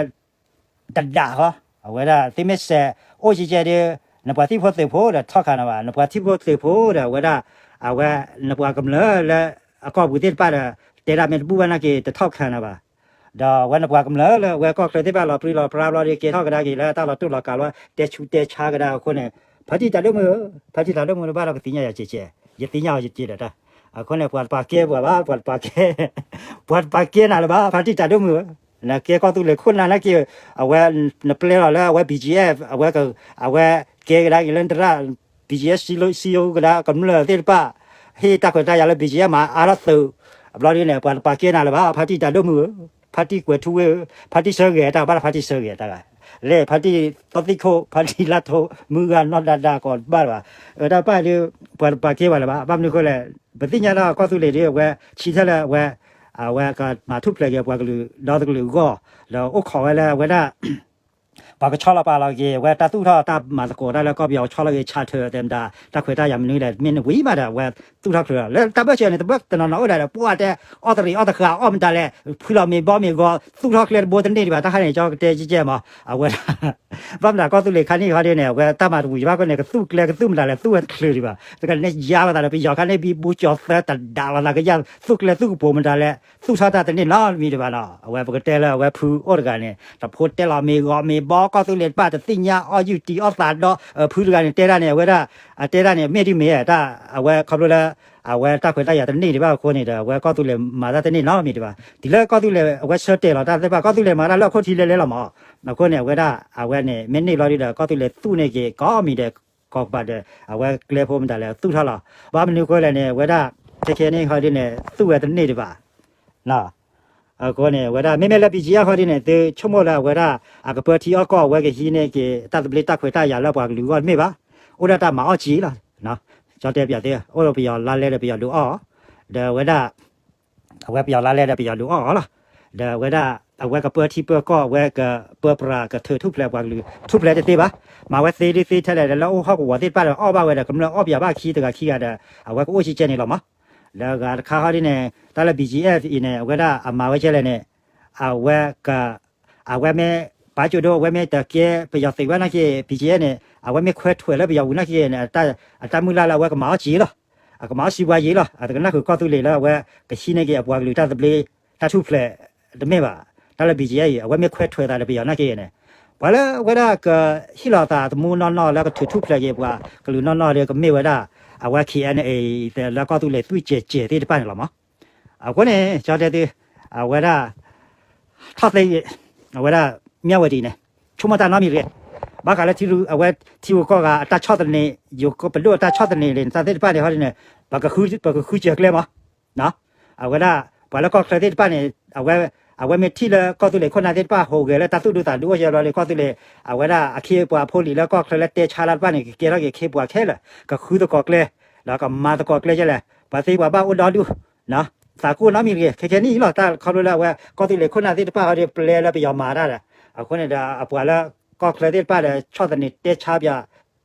တဒၣ်ဃီ အဝဲဒၣ်သုမ့ၢ်စဲးအိၣ်ကဲကဲဒီး နပှၤသံၣ်ဖိသုးဖိဒီးထီၣ်ခးနၤဘၣ် နပှၤသံၣ်ဖိသုးဖိဒီး အဝဲဒၣ် အဝဲ နပှၤကမျၢၢ်လၢ အကီၢ်ပူၤသ့ၣ်တဖၣ်ဒီး တဲဒၣ်မ့ၢ်တဘူၣ်ဘၣ်နာ်က့ၤ တထီၣ်ခးနၤဘၣ် ဒီးအဝဲနပှၤကမျၢၢ်လၢအဝဲကီၢ်ချၢသ့ၣ်တဖၣ်လီၤပြံလီၤပြါဘျီဒီး ကဲထီၣ်ကဒါက့ၤလၢတၢ်လီၤတိၢ်လီၤကးဘျီ တဲဆူးတဲဆါကဒါအဃိန့ၣ် ဖါတံၢ်တၢ်ဒိၣ်မုၢ်ဧၢ, ဖါတံၢ်တၢ်ဒိၣ်မုၢ်တဘၣ်ဒီး ပသ့ၣ်ညါယၤကဲကဲ, ယသ့ၣ်ညါအီၤယကဲဒီးတၢ်, အဃိန့ၣ် ပှၤတပာ်ကဲပှၤဘၣ်, ပှၤတပာ်ကဲ, ပှၤတပာ်ကဲနၤလၢၤဘၣ်, ဖါတံၢ်တၢ်ဒိၣ်မုၢ်ဧၢ, နကဲကီၢ်သူလ့ၤခိၣ်နၢ်နာ်က့ၤ, အဝဲ နပျဲလီၤလၢအဝဲ BGF အဝဲ အဝဲကဲကဒါက့ၤလၢနတရၣ် BGF စံယိကဒါကမျၢၢ်သ့ၣ်တဖၣ်, ဟ့ၣ်တၢ်ခွဲးတၢ်ယာ်လၢ BGF မၤအါထီၣ်သုး, အဘျီဒ်န့ၣ် ပှၤတပာ်ကဲနၤလၢၤဘၣ်, ဖါတံၢ်တၢ်ဒိၣ်မုၢ်ဧၢ, ဖါတံၢ်ကွဲၤထူဝ့ဧၢ, ဖါတံၢ်ဆၢဂဲၤတၢ်ဘၣ်, ဖါတံၢ်ဆၢဂဲၤတၢ်ဂၤ, လဲၤဖါတံၢ်သီသံခိၣ်, ဖါတံၢ်လါထိ, မုၢ်ဂၤနီၢ်ဒါဒါကီးတဘၣ်လၢၤဘၣ်, အတၢ်ပာ်ဒ် ပှၤတပာ်ကဲပှၤလၢၤဘၣ်, ဘၣ်မနုၤအဃိလဲၣ်, ပသ့ၣ်ညါလၢကီၢ်သူလ့ၤဒ်အဝဲ ဆံထဲလၢအဝဲ အဝဲကမၤထူၣ်ဖျဲးက့ၤပှၤကလုာ်ဒီတကလုာ်အဂီၢ်, ဒီးအိၣ်ခိးဝဲလၢအဝဲဒၣ် ပှၤကဆီလီၤပာ်လီၤက့ၤ အဝဲတၢ်သူၣ်ထီၣ်တၢ်မၤသကိးတၢ်လၢကီၢ်ပယီၤကဆီလီၤက့ၤ charter တဲမတၤ တၢ်ခွဲးတၢ်ယာ်မနုၤလဲၣ် မ့ၢ်နဝံၤမးဒီး အဝဲသူၣ်ထီၣ်ချုးလီၤ လၢတၢ်ဘၢၣ်စၢၤန့ၣ် တဘၢၣ်တနီၤနီၤအိၣ်ဒၣ်ဒီး ပှၤတဲ အီၣ်တရံးအီၣ်တဃာ်အီၣ်မတၤလဲၣ် ဖှံလီၤမ့ၤဘီမ့ၤဂီၤ သူၣ်ထီၣ်ကျဲတဘိတန့ၢ်ဒံးဘၣ် တၢ်ခါန့ၣ် ကၠီကတဲကဲကဲမး အဝဲဒၣ် ဘၣ်မတၤကီၢ်သူလ့ၤခါန့ၣ်ခီဒ်န့ၣ် အဝဲတၢ်မၤတဝံၤဘၣ်ဃိန့ၣ် ကသူၣ်ကျဲကသူၣ်မတၤလဲၣ် သူၣ်ဝဲတချုးဒံးဘၣ် တကန့ၣ်ယါလိာ်သးဒီး ပယီၤခါန့ၣ် ဘံဘူကၠီၤသၢတဒၣ်လိာ်သးကယၢ် သူၣ်ကျဲသူၣ်ကပိၤမတၤလဲၣ် သူၣ်ထီၣ်တၢ်တန့ၢ်နီတမံၤဒံးဘၣ်နီၤ အဝဲပကတဲလၢအဝဲဖုအိၣ်တဂၤန့ၣ် တဖိတဲလီၤမ့ၤဂီၤမ့ၤဘီ ကီၢ်သူလ့ၤတဖၣ်တသ့ၣ်ညါအီၣ်ယုၢ်တံၤအီၣ်သးဒီ ဖုတဂၤန့ၣ် တဲဒၣ်န့ၣ် အဝဲဒၣ် အတဲဒၣ်န့ၣ် မ့ၢ်ဒ်မ့ၢ်တၢ် အဝဲခီဖျိလၢ အဝဲတၢ်ခွဲးတၢ်ယာ်တန့ၢ်ဒံးဘၣ်အဃိန့ၣ်ဒီး အဝဲကီၢ်သူလ့ၤမၤတၢ်တန့ၢ်နီတမံၤဒံးဘၣ် တုၤလၢကီၢ်သူလ့ၤအဝဲဆၢတဲာ်လီၤတၢ်သ့ၣ်တဖၣ် ကီၢ်သူလ့ၤမၤတၢ်လၢအခိၣ်ထံးလဲၤလဲၤလီၤမး အဃိန့ၣ် အဝဲဒၣ် အဝဲန့ၣ် မ့ၢ်န့ၢ်ဘျီဒ်ဒီး ကီၢ်သူလ့ၤသူၣ်န့ၢ်က့ၤကိးမံၤဒီး ကိးကပၤဒီး အဝဲကျဲဖိမတၤလဲၣ် သူၣ်ထီၣ်လီၤ ဘၣ်မနုၤအဃိလဲၣ်န့ၣ် အဝဲဒၣ် ခဲခဲန့ၣ်ခီဒ်န့ၣ် သူၣ်ဝဲတန့ၢ်ဒံးဘၣ် နီၤ အဃိန့ၣ် အဝဲဒၣ် မ့မ့ၢ်လၢ ဘံၣ်ကၠံၣ်အၣ် ဃီဒ်န့ၣ် သုဆိကမိၣ်လၢအဝဲဒၣ် အကပၢထံအီၣ်ကီၢ် အဝဲကဟံးန့ၢ်က့ၤ တၢ်သဘျ့တၢ်ခွဲးတၢ်ယာ်လၢပှၤကလုာ်အဂီၢ်တမ့ၢ်ဘၣ်. အိၣ်ဒၣ်တၢ်မၤအီၣ်ကၠံလီၤ. ကၠီတဲပၠးသ့ အိၣ်ဒီးပယီၤလါလဲဒီးပယီၤဒုးအီၣ်အီၤ, ဒီးအဝဲဒၣ် အဝဲပယီၤလါလဲဒီးပယီၤဒုးအီၣ်အီၤလီၤ. ဒီးအဝဲဒၣ် အဝဲကပၢထံပၢကီၢ် အဝဲကပၢပြးကထုးထူၣ်ဖျဲးပှၤကလုာ် ထူၣ်ဖျဲးတသ့ဘၣ်. မၤဝဲသ့ဒုးသ့ထဲလဲၣ်ဒီး လၢအိၣ်ဟီၣ်ကဝီၤသ့ၣ်တဖၣ်ဒီးအီၣ်ဘၣ်ဝဲဒီး ကမျၢၢ်အီၣ်ပယီၤဘၣ်ခံတဂၤခံဂၤဒီး အဝဲကအိၣ်ကၠံကၠဲန့ၣ်လီၤမး. ဒီးဂၤတခါဃီဒ်န့ၣ် တၢ်လၢ ဘံၣ်ကၠံၣ်အၣ် အံၤန့ၣ် အဝဲဒၣ်အမၤဝဲကဲလဲၣ်န့ၣ် အဝဲက အဝဲမ့ၢ် ပာ်ကၠိဒိ အဝဲမ့ၢ်တကဲပယီၤသုးဝဲနာ်က့ ဘံၣ်ကၠံၣ်အၣ် န့ၣ် အဝဲမ့ၢ်ခွဲးထွဲးလၢပယီၤပူၤနာ်က့န့ၣ် အတၢ်မုၢ်လၢ်လၢအဝဲကမၤအီၣ်ကၠံလီၤ. အကမၤအီၣ်စံးပှၤယံၤလီၤ. အတကနၣ်ဃုာ်ကီၢ်သူလ့ၤလၢအဝဲကဟံးန့ၢ်က့ၤအပှၤကလုာ်တၢ်သဘျ့တၢ်ထူၣ်ဖျဲးတမ့ၢ်ဘၣ်. တၢ်လၢ ဘံၣ်ကၠံၣ်အၣ် အံၤ အဝဲမ့ၢ်ခွဲးထွဲးသးဒီးပယီၤနာ်က့န့ၣ် ပှၤလၢအဝဲဒၣ်ကဟ့ၣ်လီၤသးသမူနီၢ်နီၢ်လၢကထုးထူၣ်ဖျဲးက့ၤပှၤကလုာ်နီၢ်နီၢ်ဒီး ကမ့ၢ်ဝဲဒၣ် အဝဲ KNA လၢကီၢ်သူလ့ၤသွံၣ်ကဲးကဲးသ့ၣ်တဖၣ်န့ၣ်လီၤမး. အဃိန့ၣ် ကၠီတဲသု အဝဲဒၣ် ထီၣ်သ့ အဝဲဒၣ် မၠၣ်ဝတံၤန့ၣ် ဆိကမိၣ်တၢ်နီတမံၤတဂ့ၤ. ဘၣ်ဃးလၢထံရူၢ် အဝဲထံဂုၤကီၢ်ဂၤအတၢ်ဆီၣ်သနံး ယိၤကပဒိၣ်အတၢ်ဆီၣ်သနံးန့ၣ် တၢ်သ့ၣ်တဖၣ်န့ၣ်ဟီဒ်န့ၣ် ပကဃုစၢၤကျဲမး အဝဲဒၣ် ပှၤလၢကီၢ်ချၢသ့ၣ်တဖၣ်န့ၣ် အဝဲ အဝဲမ့ၢ်ထံၣ်လၢကီၢ်သူလ့ၤခိၣ်နၢ်သ့ၣ်တဖၣ်ဟူးဂဲၤလၢတၢ်သူၣ်ဒူသးဒူအိၣ်ကဲဘျီဒီး ကီၢ်သူလ့ၤ အဝဲဒၣ်အခ့အပှၤဖိလံၤလၢကီၢ်ချၢလၢတဲဆါတၢ်တဖၣ်န့ၣ် ကကဲထီၣ်က့ၤခ့ပှၤခဲလၢာ် ကဃုသကိးကျဲ ဒီးကမၤသကိးကျဲကဲလဲၣ် ပှၤသ့ပှၤဘၣ်အိၣ်ဒီဒူၣ် သးကိၢ်နီတမံၤတဂ့ၤ ခဲကဲနံၣ်အံၤလီၤ တၢ်ခီဖျိလၢအဝဲ ကီၢ်သူလ့ၤခိၣ်နၢ်သ့ၣ်တဖၣ်ဟီဒ်ပျဲလၢပယီၤမၤတၢ်ဒီး အဃိန့ၣ်ဒီး အပှၤလၢကီၢ်ချၢသ့ၣ်တဖၣ်ဒီး ဆီၣ်သနံးတဲဆါပၠး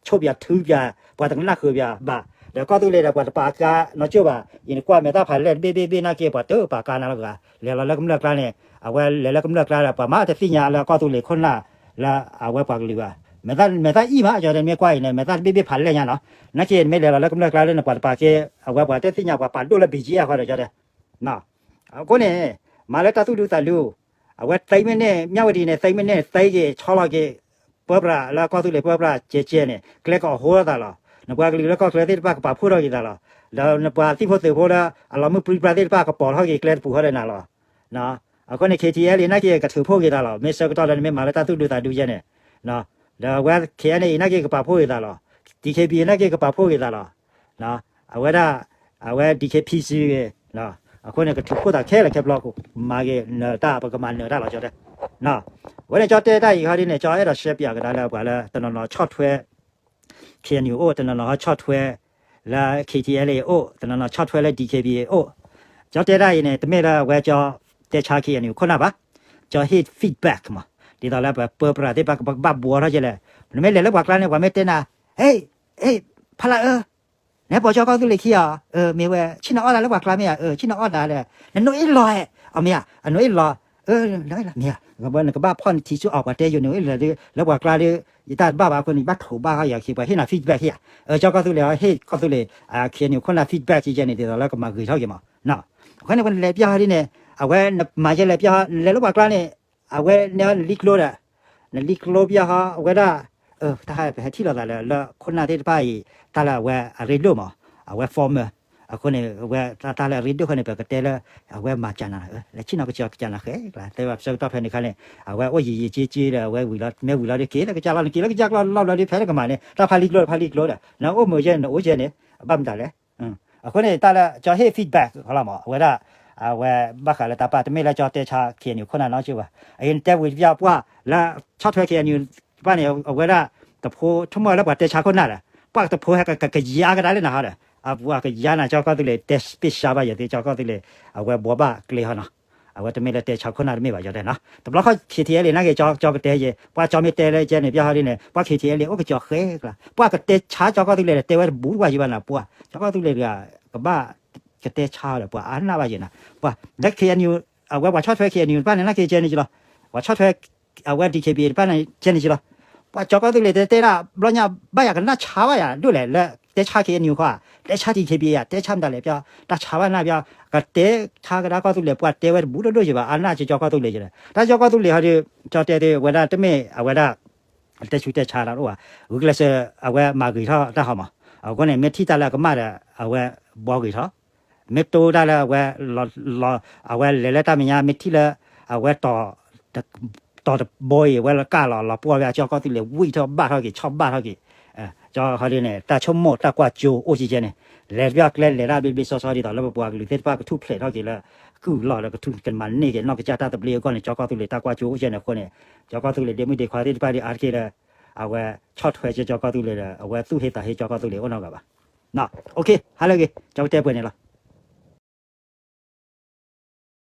ဆိၣ်ပၠးထုပၠး ပှၤတကနၣ်ဃုာ်ပၠးဘၣ် ဒီးကီၢ်သူလ့ၤဒီးပှၤတပာ်ကါနီကၠိၣ်ဘၣ် ယံၤနကွၢ်မဲာ်သၣ်ဖးလဲၢ်တဘ့ၣ်ဘ့ၣ်ဘ့ၣ်နာ်က့ ပှၤတပာ်ကါနၤလီၤဂာ် လဲၤလီၤလၢကမျၢၢ်ကျါန့ၣ် အဝဲလဲၤလၢကမျၢၢ်ကျါဒီး ပှၤမၤတသ့ၣ်ညါလၢကီၢ်သူလ့ၤခိၣ်နၢ် လၢအဝဲပှၤကလုာ်ဘၣ် မဲာ်သၣ်အံၣ်မး ကၠီတဲမ့ၢ်ကွၢ်အံၤန့ၣ် မဲာ်သၣ်တဘ့ၣ်ဘ့ၣ်ဖးလဲၢ်ညါနီၤ နာ်က့နမ့ၢ်လဲၤလီၤလၢကမျၢၢ်ကျါလၢနပှၤတပာ်ကဲ အဝဲပှၤတသ့ၣ်ညါပှၤပာ်ဒိၣ်လၢ ဘံၣ်ကၠံၣ်အၣ် ဃီဒီး ကၠီတဲ အဃိန့ၣ် မၤလၢတၢ်သူၣ်ဒူသးဒူ အဝဲသ့မ့ၢ်န့ၣ် မၠၣ်ဝတံၤန့ၣ် သ့မ့ၢ်န့ၣ် သ့က့ၤဆီလီၤက့ၤ ပၢပြးလၢကီၢ်သူလ့ၤပၢပြးကဲကဲန့ၣ် ကျဲကအဟိထီၣ်သးလီၤ. နပှၤကလုာ်လၢကီၢ်ချၢသ့ၣ်တဖၣ်ကပာ်ဖှိၣ်ထီၣ်က့ၤသးလီၤ. ဒီးနပှၤသံၣ်ဖိသုးဖိလၢအလီၤမုၢ်ပြံပြါသ့ၣ်တဖၣ်ကပိာ်ထီၣ်က့ၤကျဲတပူၤဃီဒီးနၤလီၤ. အဃိန့ၣ် ခ့ထံအဲလ့ နာ်က့ကထုးဖှိၣ်က့ၤသးလီၤ. မ့ၢ်ဆၢကတီၢ်လၢနမ့ၢ်မၤလၢတၢ်သူၣ်ဒူသးဒူယဲန့ၣ် ဒီးအဝဲ ခ့အဲလ့ နာ်က့ကပာ်ဖှိၣ်က့ၤသးလီၤ. ဒံၣ်ခ့ပံၤ နာ်က့ကပာ်ဖှိၣ်က့ၤသးလီၤ. အဝဲဒၣ် အဝဲ ဒံၣ်ခ့ပံၤစံဂ့ၤ အဃိန့ၣ် ကထုးဖှိၣ်သးခဲလၢာ်ခဲဘျီ မၤဂ့ၤနၢၤတၢ် ပကမၤနၢၤတၢ်လီၤ ကၠီတဲ. အဝဲန့ၣ် ကၠီတဲတၢ်အံၤဃီဒ်န့ၣ် ကၠီအဲၣ်ဒိးရှဲပၠးကဒါလၢပှၤလၢတနီၤနီၤဆီၣ်ထွဲ ခ့ၣ်အဲၣ်ယူၣ်အိၣ် တနီၤနီၤဟီဆီၣ်ထွဲ လၢ ခ့ထံအဲလ့ အိၣ် တနီၤနီၤဆီၣ်ထွဲလၢ ဒံၣ်ခ့ပံၤ အိၣ်. ကၠီတဲတၢ်အံၤန့ၣ် တမ့ၢ်လၢအဝဲကၠီတဲဆါ ခ့ၣ်အဲၣ်ယူၣ် ခိၣ်နၢ်ဘၣ်. ကၠီဟ့ၣ် feedback မး ဒ်သိးလၢပပၢပြးသ့ၣ်တဖၣ် ပကဘၣ်ဘှီထီၣ်ကဲလဲၣ်. နမ့ၢ်လဲၤလၢပှၤကျါန့ၣ် ပှၤမ့ၢ်တဲနၤ ဟ့ၣ် ဟ့ၣ် ဖးလၢအၢ နဟဲပိာ်ကၠီကီၢ်သူလ့ၤခံဧါ. အၢ မ့ၢ်ဝဲ ဆ့ၣ်နီၤအီၣ်တၢ်လၢပှၤကျါမ့ၢ်ဧါ. အၢ ဆ့ၣ်နီၤအီၣ်တၢ်ဒီး နနိအ့ၣ်လီၤဧါ. အမ့ၢ်ဧါ အနိအ့ၣ်လီၤ. အၢ မ့ၢ်ဧါ နကဘၣ်ဖီၣ်နထံဆူၣ်အီၤ ပှၤတဲယိၤနအိၣ်လၢ လၢပှၤကျါဒီး ယတၢ်တဘၣ်ဘၣ်အဃိန့ၣ် ယဘၣ်ထိးဘၣ်ဃီယၤခံ ပှၤဟ့ၣ်နၤ feedback ဟ့ၣ်ဧါ. အၢ ကၠီကီၢ်သူလ့ၤ ဟ့ၣ်ကီၢ်သူလ့ၤ ခ့ၣ်အဲၣ်ယူၣ် ခိၣ်နၢ် feedback ယဲန့ၣ် ဒ်သိးလၢကမၤဂ့ၤထီၣ်က့ၤမး. အဃိန့ၣ် ပနလဲၤပျၢ်ဟီဒ်န့ၣ် အဝဲနမၤယဲလဲၤပျၢ်ဟီ နလဲၤလၢပှၤကျါန့ၣ် အဝဲန့ၣ်နလံကျိဒီး နလံကျိပျၢ်ဟီ အဝဲဒၣ် တၢ်ဟဲပဟဲထံၣ်လိာ်သးလၢ လၢခိၣ်နၢ်သ့ၣ်တဖၣ်အံၤ တၢ်လၢအဝဲအရ့ဒိၣ်မး အဝဲ former အဃိန့ၣ် အဝဲတၢ်လၢအရ့ဒိၣ်ဃီန့ၣ် ပကတဲလၢ အဝဲမၤကၢနၤ လၢဆ့ၣ်နီၤကစၢ်ကၢနၤဃဲကျါ တဲဘၣ်ဆၢကတီၢ်ဖဲန့ၣ်ခါန့ၣ် အဝဲအိၣ်ယံာ်ယံာ်က့က့ဒီး အဝဲဝံၤလီၤ မ့ၢ်ဝံၤလီၤဒီးက့ၤလၢကစၢ်လီၤ နက့ၤလၢကစၢ်ကျါလီၤဘျီဒီး ဖဲတကမၤန့ၣ် တၢ်ဖးလံကျိဖးလံကျိဒီး နအိၣ်မုာ်ယဲန့ၣ် နအိၣ်ယဲန့ၣ် အဘၣ်မတၤလဲၣ်. အဃိန့ၣ် တၢ်လၢကၠီဟ့ၣ် feedback လီၤမး အဝဲဒၣ် အဝဲဘၣ်ဃးလၢတၢ်ပာ် တမ့ၢ်လၢကၠီတဲဆါ ခ့ၣ်အဲၣ်ယူၣ် ခိၣ်နၢ်နီတဘျီဘၣ်. အအံၤနတဲဝံၤတဘျီ ပှၤလၢဆီၣ်ထွဲ ခ့ၣ်အဲၣ်ယူၣ် တဖၣ်န့ၣ် အဝဲဒၣ် တဖိဆိကမိၣ်လၢပှၤတဲဆါခိၣ်နၢ်ဒီး ပှၤတဖိဟဲကကယါကဒါလၢနၤဟီဒီး အပှၤကယါနၤ ကၠီကီၢ်သူလ့ၤ တဲပ့ၢ်ဆါဘၣ်ယဲသ့ ကၠီကီၢ်သူလ့ၤ အဝဲဘှီဘၣ်ကျဲဟီနီၤ အဝဲတမ့ၢ်လၢတဲဆါခိၣ်နၢ်တမ့ၢ်ဘၣ် ကၠီတဲနီၤ. တဘျီဃီ ခ့ၣ်ထံအဲလ့ နာ်က့ ကၠီကတဲယဲ ပှၤကၠီမ့ၢ်တဲလၢကဲန့ၣ် ပျၢ်ဟီဒ်န့ၣ် ပှၤခ့ၣ်ထံအဲလ့ အိၣ်ကစၢ်ဃဲကျါ ပှၤကတဲဆါကၠီကီၢ်သူလ့ၤဒီး တဲဝဲတဘူးတဝါယံၤဘၣ်နၤ ပှၤ ကၠီကီၢ်သူလ့ၤတဂၤ ကဘၣ်ကတဲဆါဒီး ပှၤအါနၢ်ဘၣ်ယဲနၤ ပှၤ လၢ ခ့ၣ်အဲၣ်ယူၣ် အဝဲပှၤဆီၣ်ထွဲ ခ့ၣ်အဲၣ်ယူၣ် တဖၣ်န့ၣ် နာ်က့ကဲန့ၣ်ကလီၤ ပှၤဆီၣ်ထွဲ အဝဲ ဒံၣ်ခ့ပံၤ တဖၣ်န့ၣ် ကဲန့ၣ်ကလီၤ ပှၤကၠီကီၢ်သူလ့ၤတဲတဲဒၣ် ဘျီညါ ဘၣ်ယၤကနၣ်ဆါဘၣ်ယၤဒိၣ်လဲၣ် လၢတဲဆါ ခ့ၣ်အဲၣ်ယူၣ် ခီ တဲဆါ ဒံၣ်ခ့ပံၤ ယၤ တဲဆါမတၤလဲၣ် ပျၢ် တၢ်ဆါဘၣ်နၢ်ပျၢ် ကတဲဆါကဒါကီၢ်သူလ့ၤ ပှၤတဲဝဲတဘူးတဒိၣ်ယံၤဘၣ် အါနၢ်ကၠီကီၢ်သူလ့ၤယဲ တၢ်ကၠီကီၢ်သူလ့ၤဟီဒီး ကၠီတဲတဲဝဲဒၣ် တမ့ၢ်အဝဲဒၣ် တဲဆူတဲဆါတၢ်တအိၣ်ဘၣ် ဂုာ်ကျဲးစၢး အဝဲမၤဂ့ၤထီၣ်တၢ်ဟီမး အဃိန့ၣ် မ့ၢ်ထံၣ်တၢ်လၢအကမၣ်ဒီး အဝဲဘှီဂ့ၤထီၣ် မ့ၢ်တိၢ်တၢ်လၢအဝဲ အဝဲလဲၤလၢတၢ်မဲာ်ညါ မ့ၢ်ထံၣ်လၢ အဝဲ တီၤတဘိအံၤ အဝဲလီၤကၢ်လီၤ လီၤပှီၢ်ဝဲ ကၠီကီၢ်သူလ့ၤ ဝံၣ်ထီၣ်ဘၣ်ထီၣ်က့ၤ ဆီၣ်ဘၣ်ထီၣ်က့ၤ ကၠီဟီဒ်န့ၣ် တၢ်ဆိကမိၣ်တၢ်ကွၢ်ကၠိအိၣ်ကဲကဲန့ၣ် လဲၤတဘျီကျဲလဲၤတၢ်ဘျ့ဘျ့ဆှီဆှီဒ်သိးလၢပပှၤကလုာ်သ့ၣ်တဖၣ်ကထူၣ်ဖျဲးထီၣ်က့ၤလၢ ကမၤလီၤကီၢ်လၢကီၢ်လၢကကုၢ်လီၤလၢကထူၣ်ကမၤန့ၢ်က့ၤနီၢ်ကစၢ်တၢ်သဘျ့အဂီၢ်န့ၣ် ကၠီကီၢ်သူလ့ၤတၢ်ကွၢ်ကၠိအိၣ်ကဲန့ၣ်အဃိန့ၣ် ကၠီကီၢ်သူလ့ၤဒ့မုၣ်ဒ့ခွါသ့ၣ်တဖၣ်ဒ်အါတက့ၢ်လၢ အဝဲဆီၣ်ထွဲကၠီကီၢ်သူလ့ၤဒီး အဝဲသူၣ်ဟ့သးဟ့ကၠီကီၢ်သူလ့ၤအိၣ်နီတဂၤဘၣ်. ဟါလၢအဂ့ၤ ကၠီကတဲပှဲၤန့ၣ်လီၤ.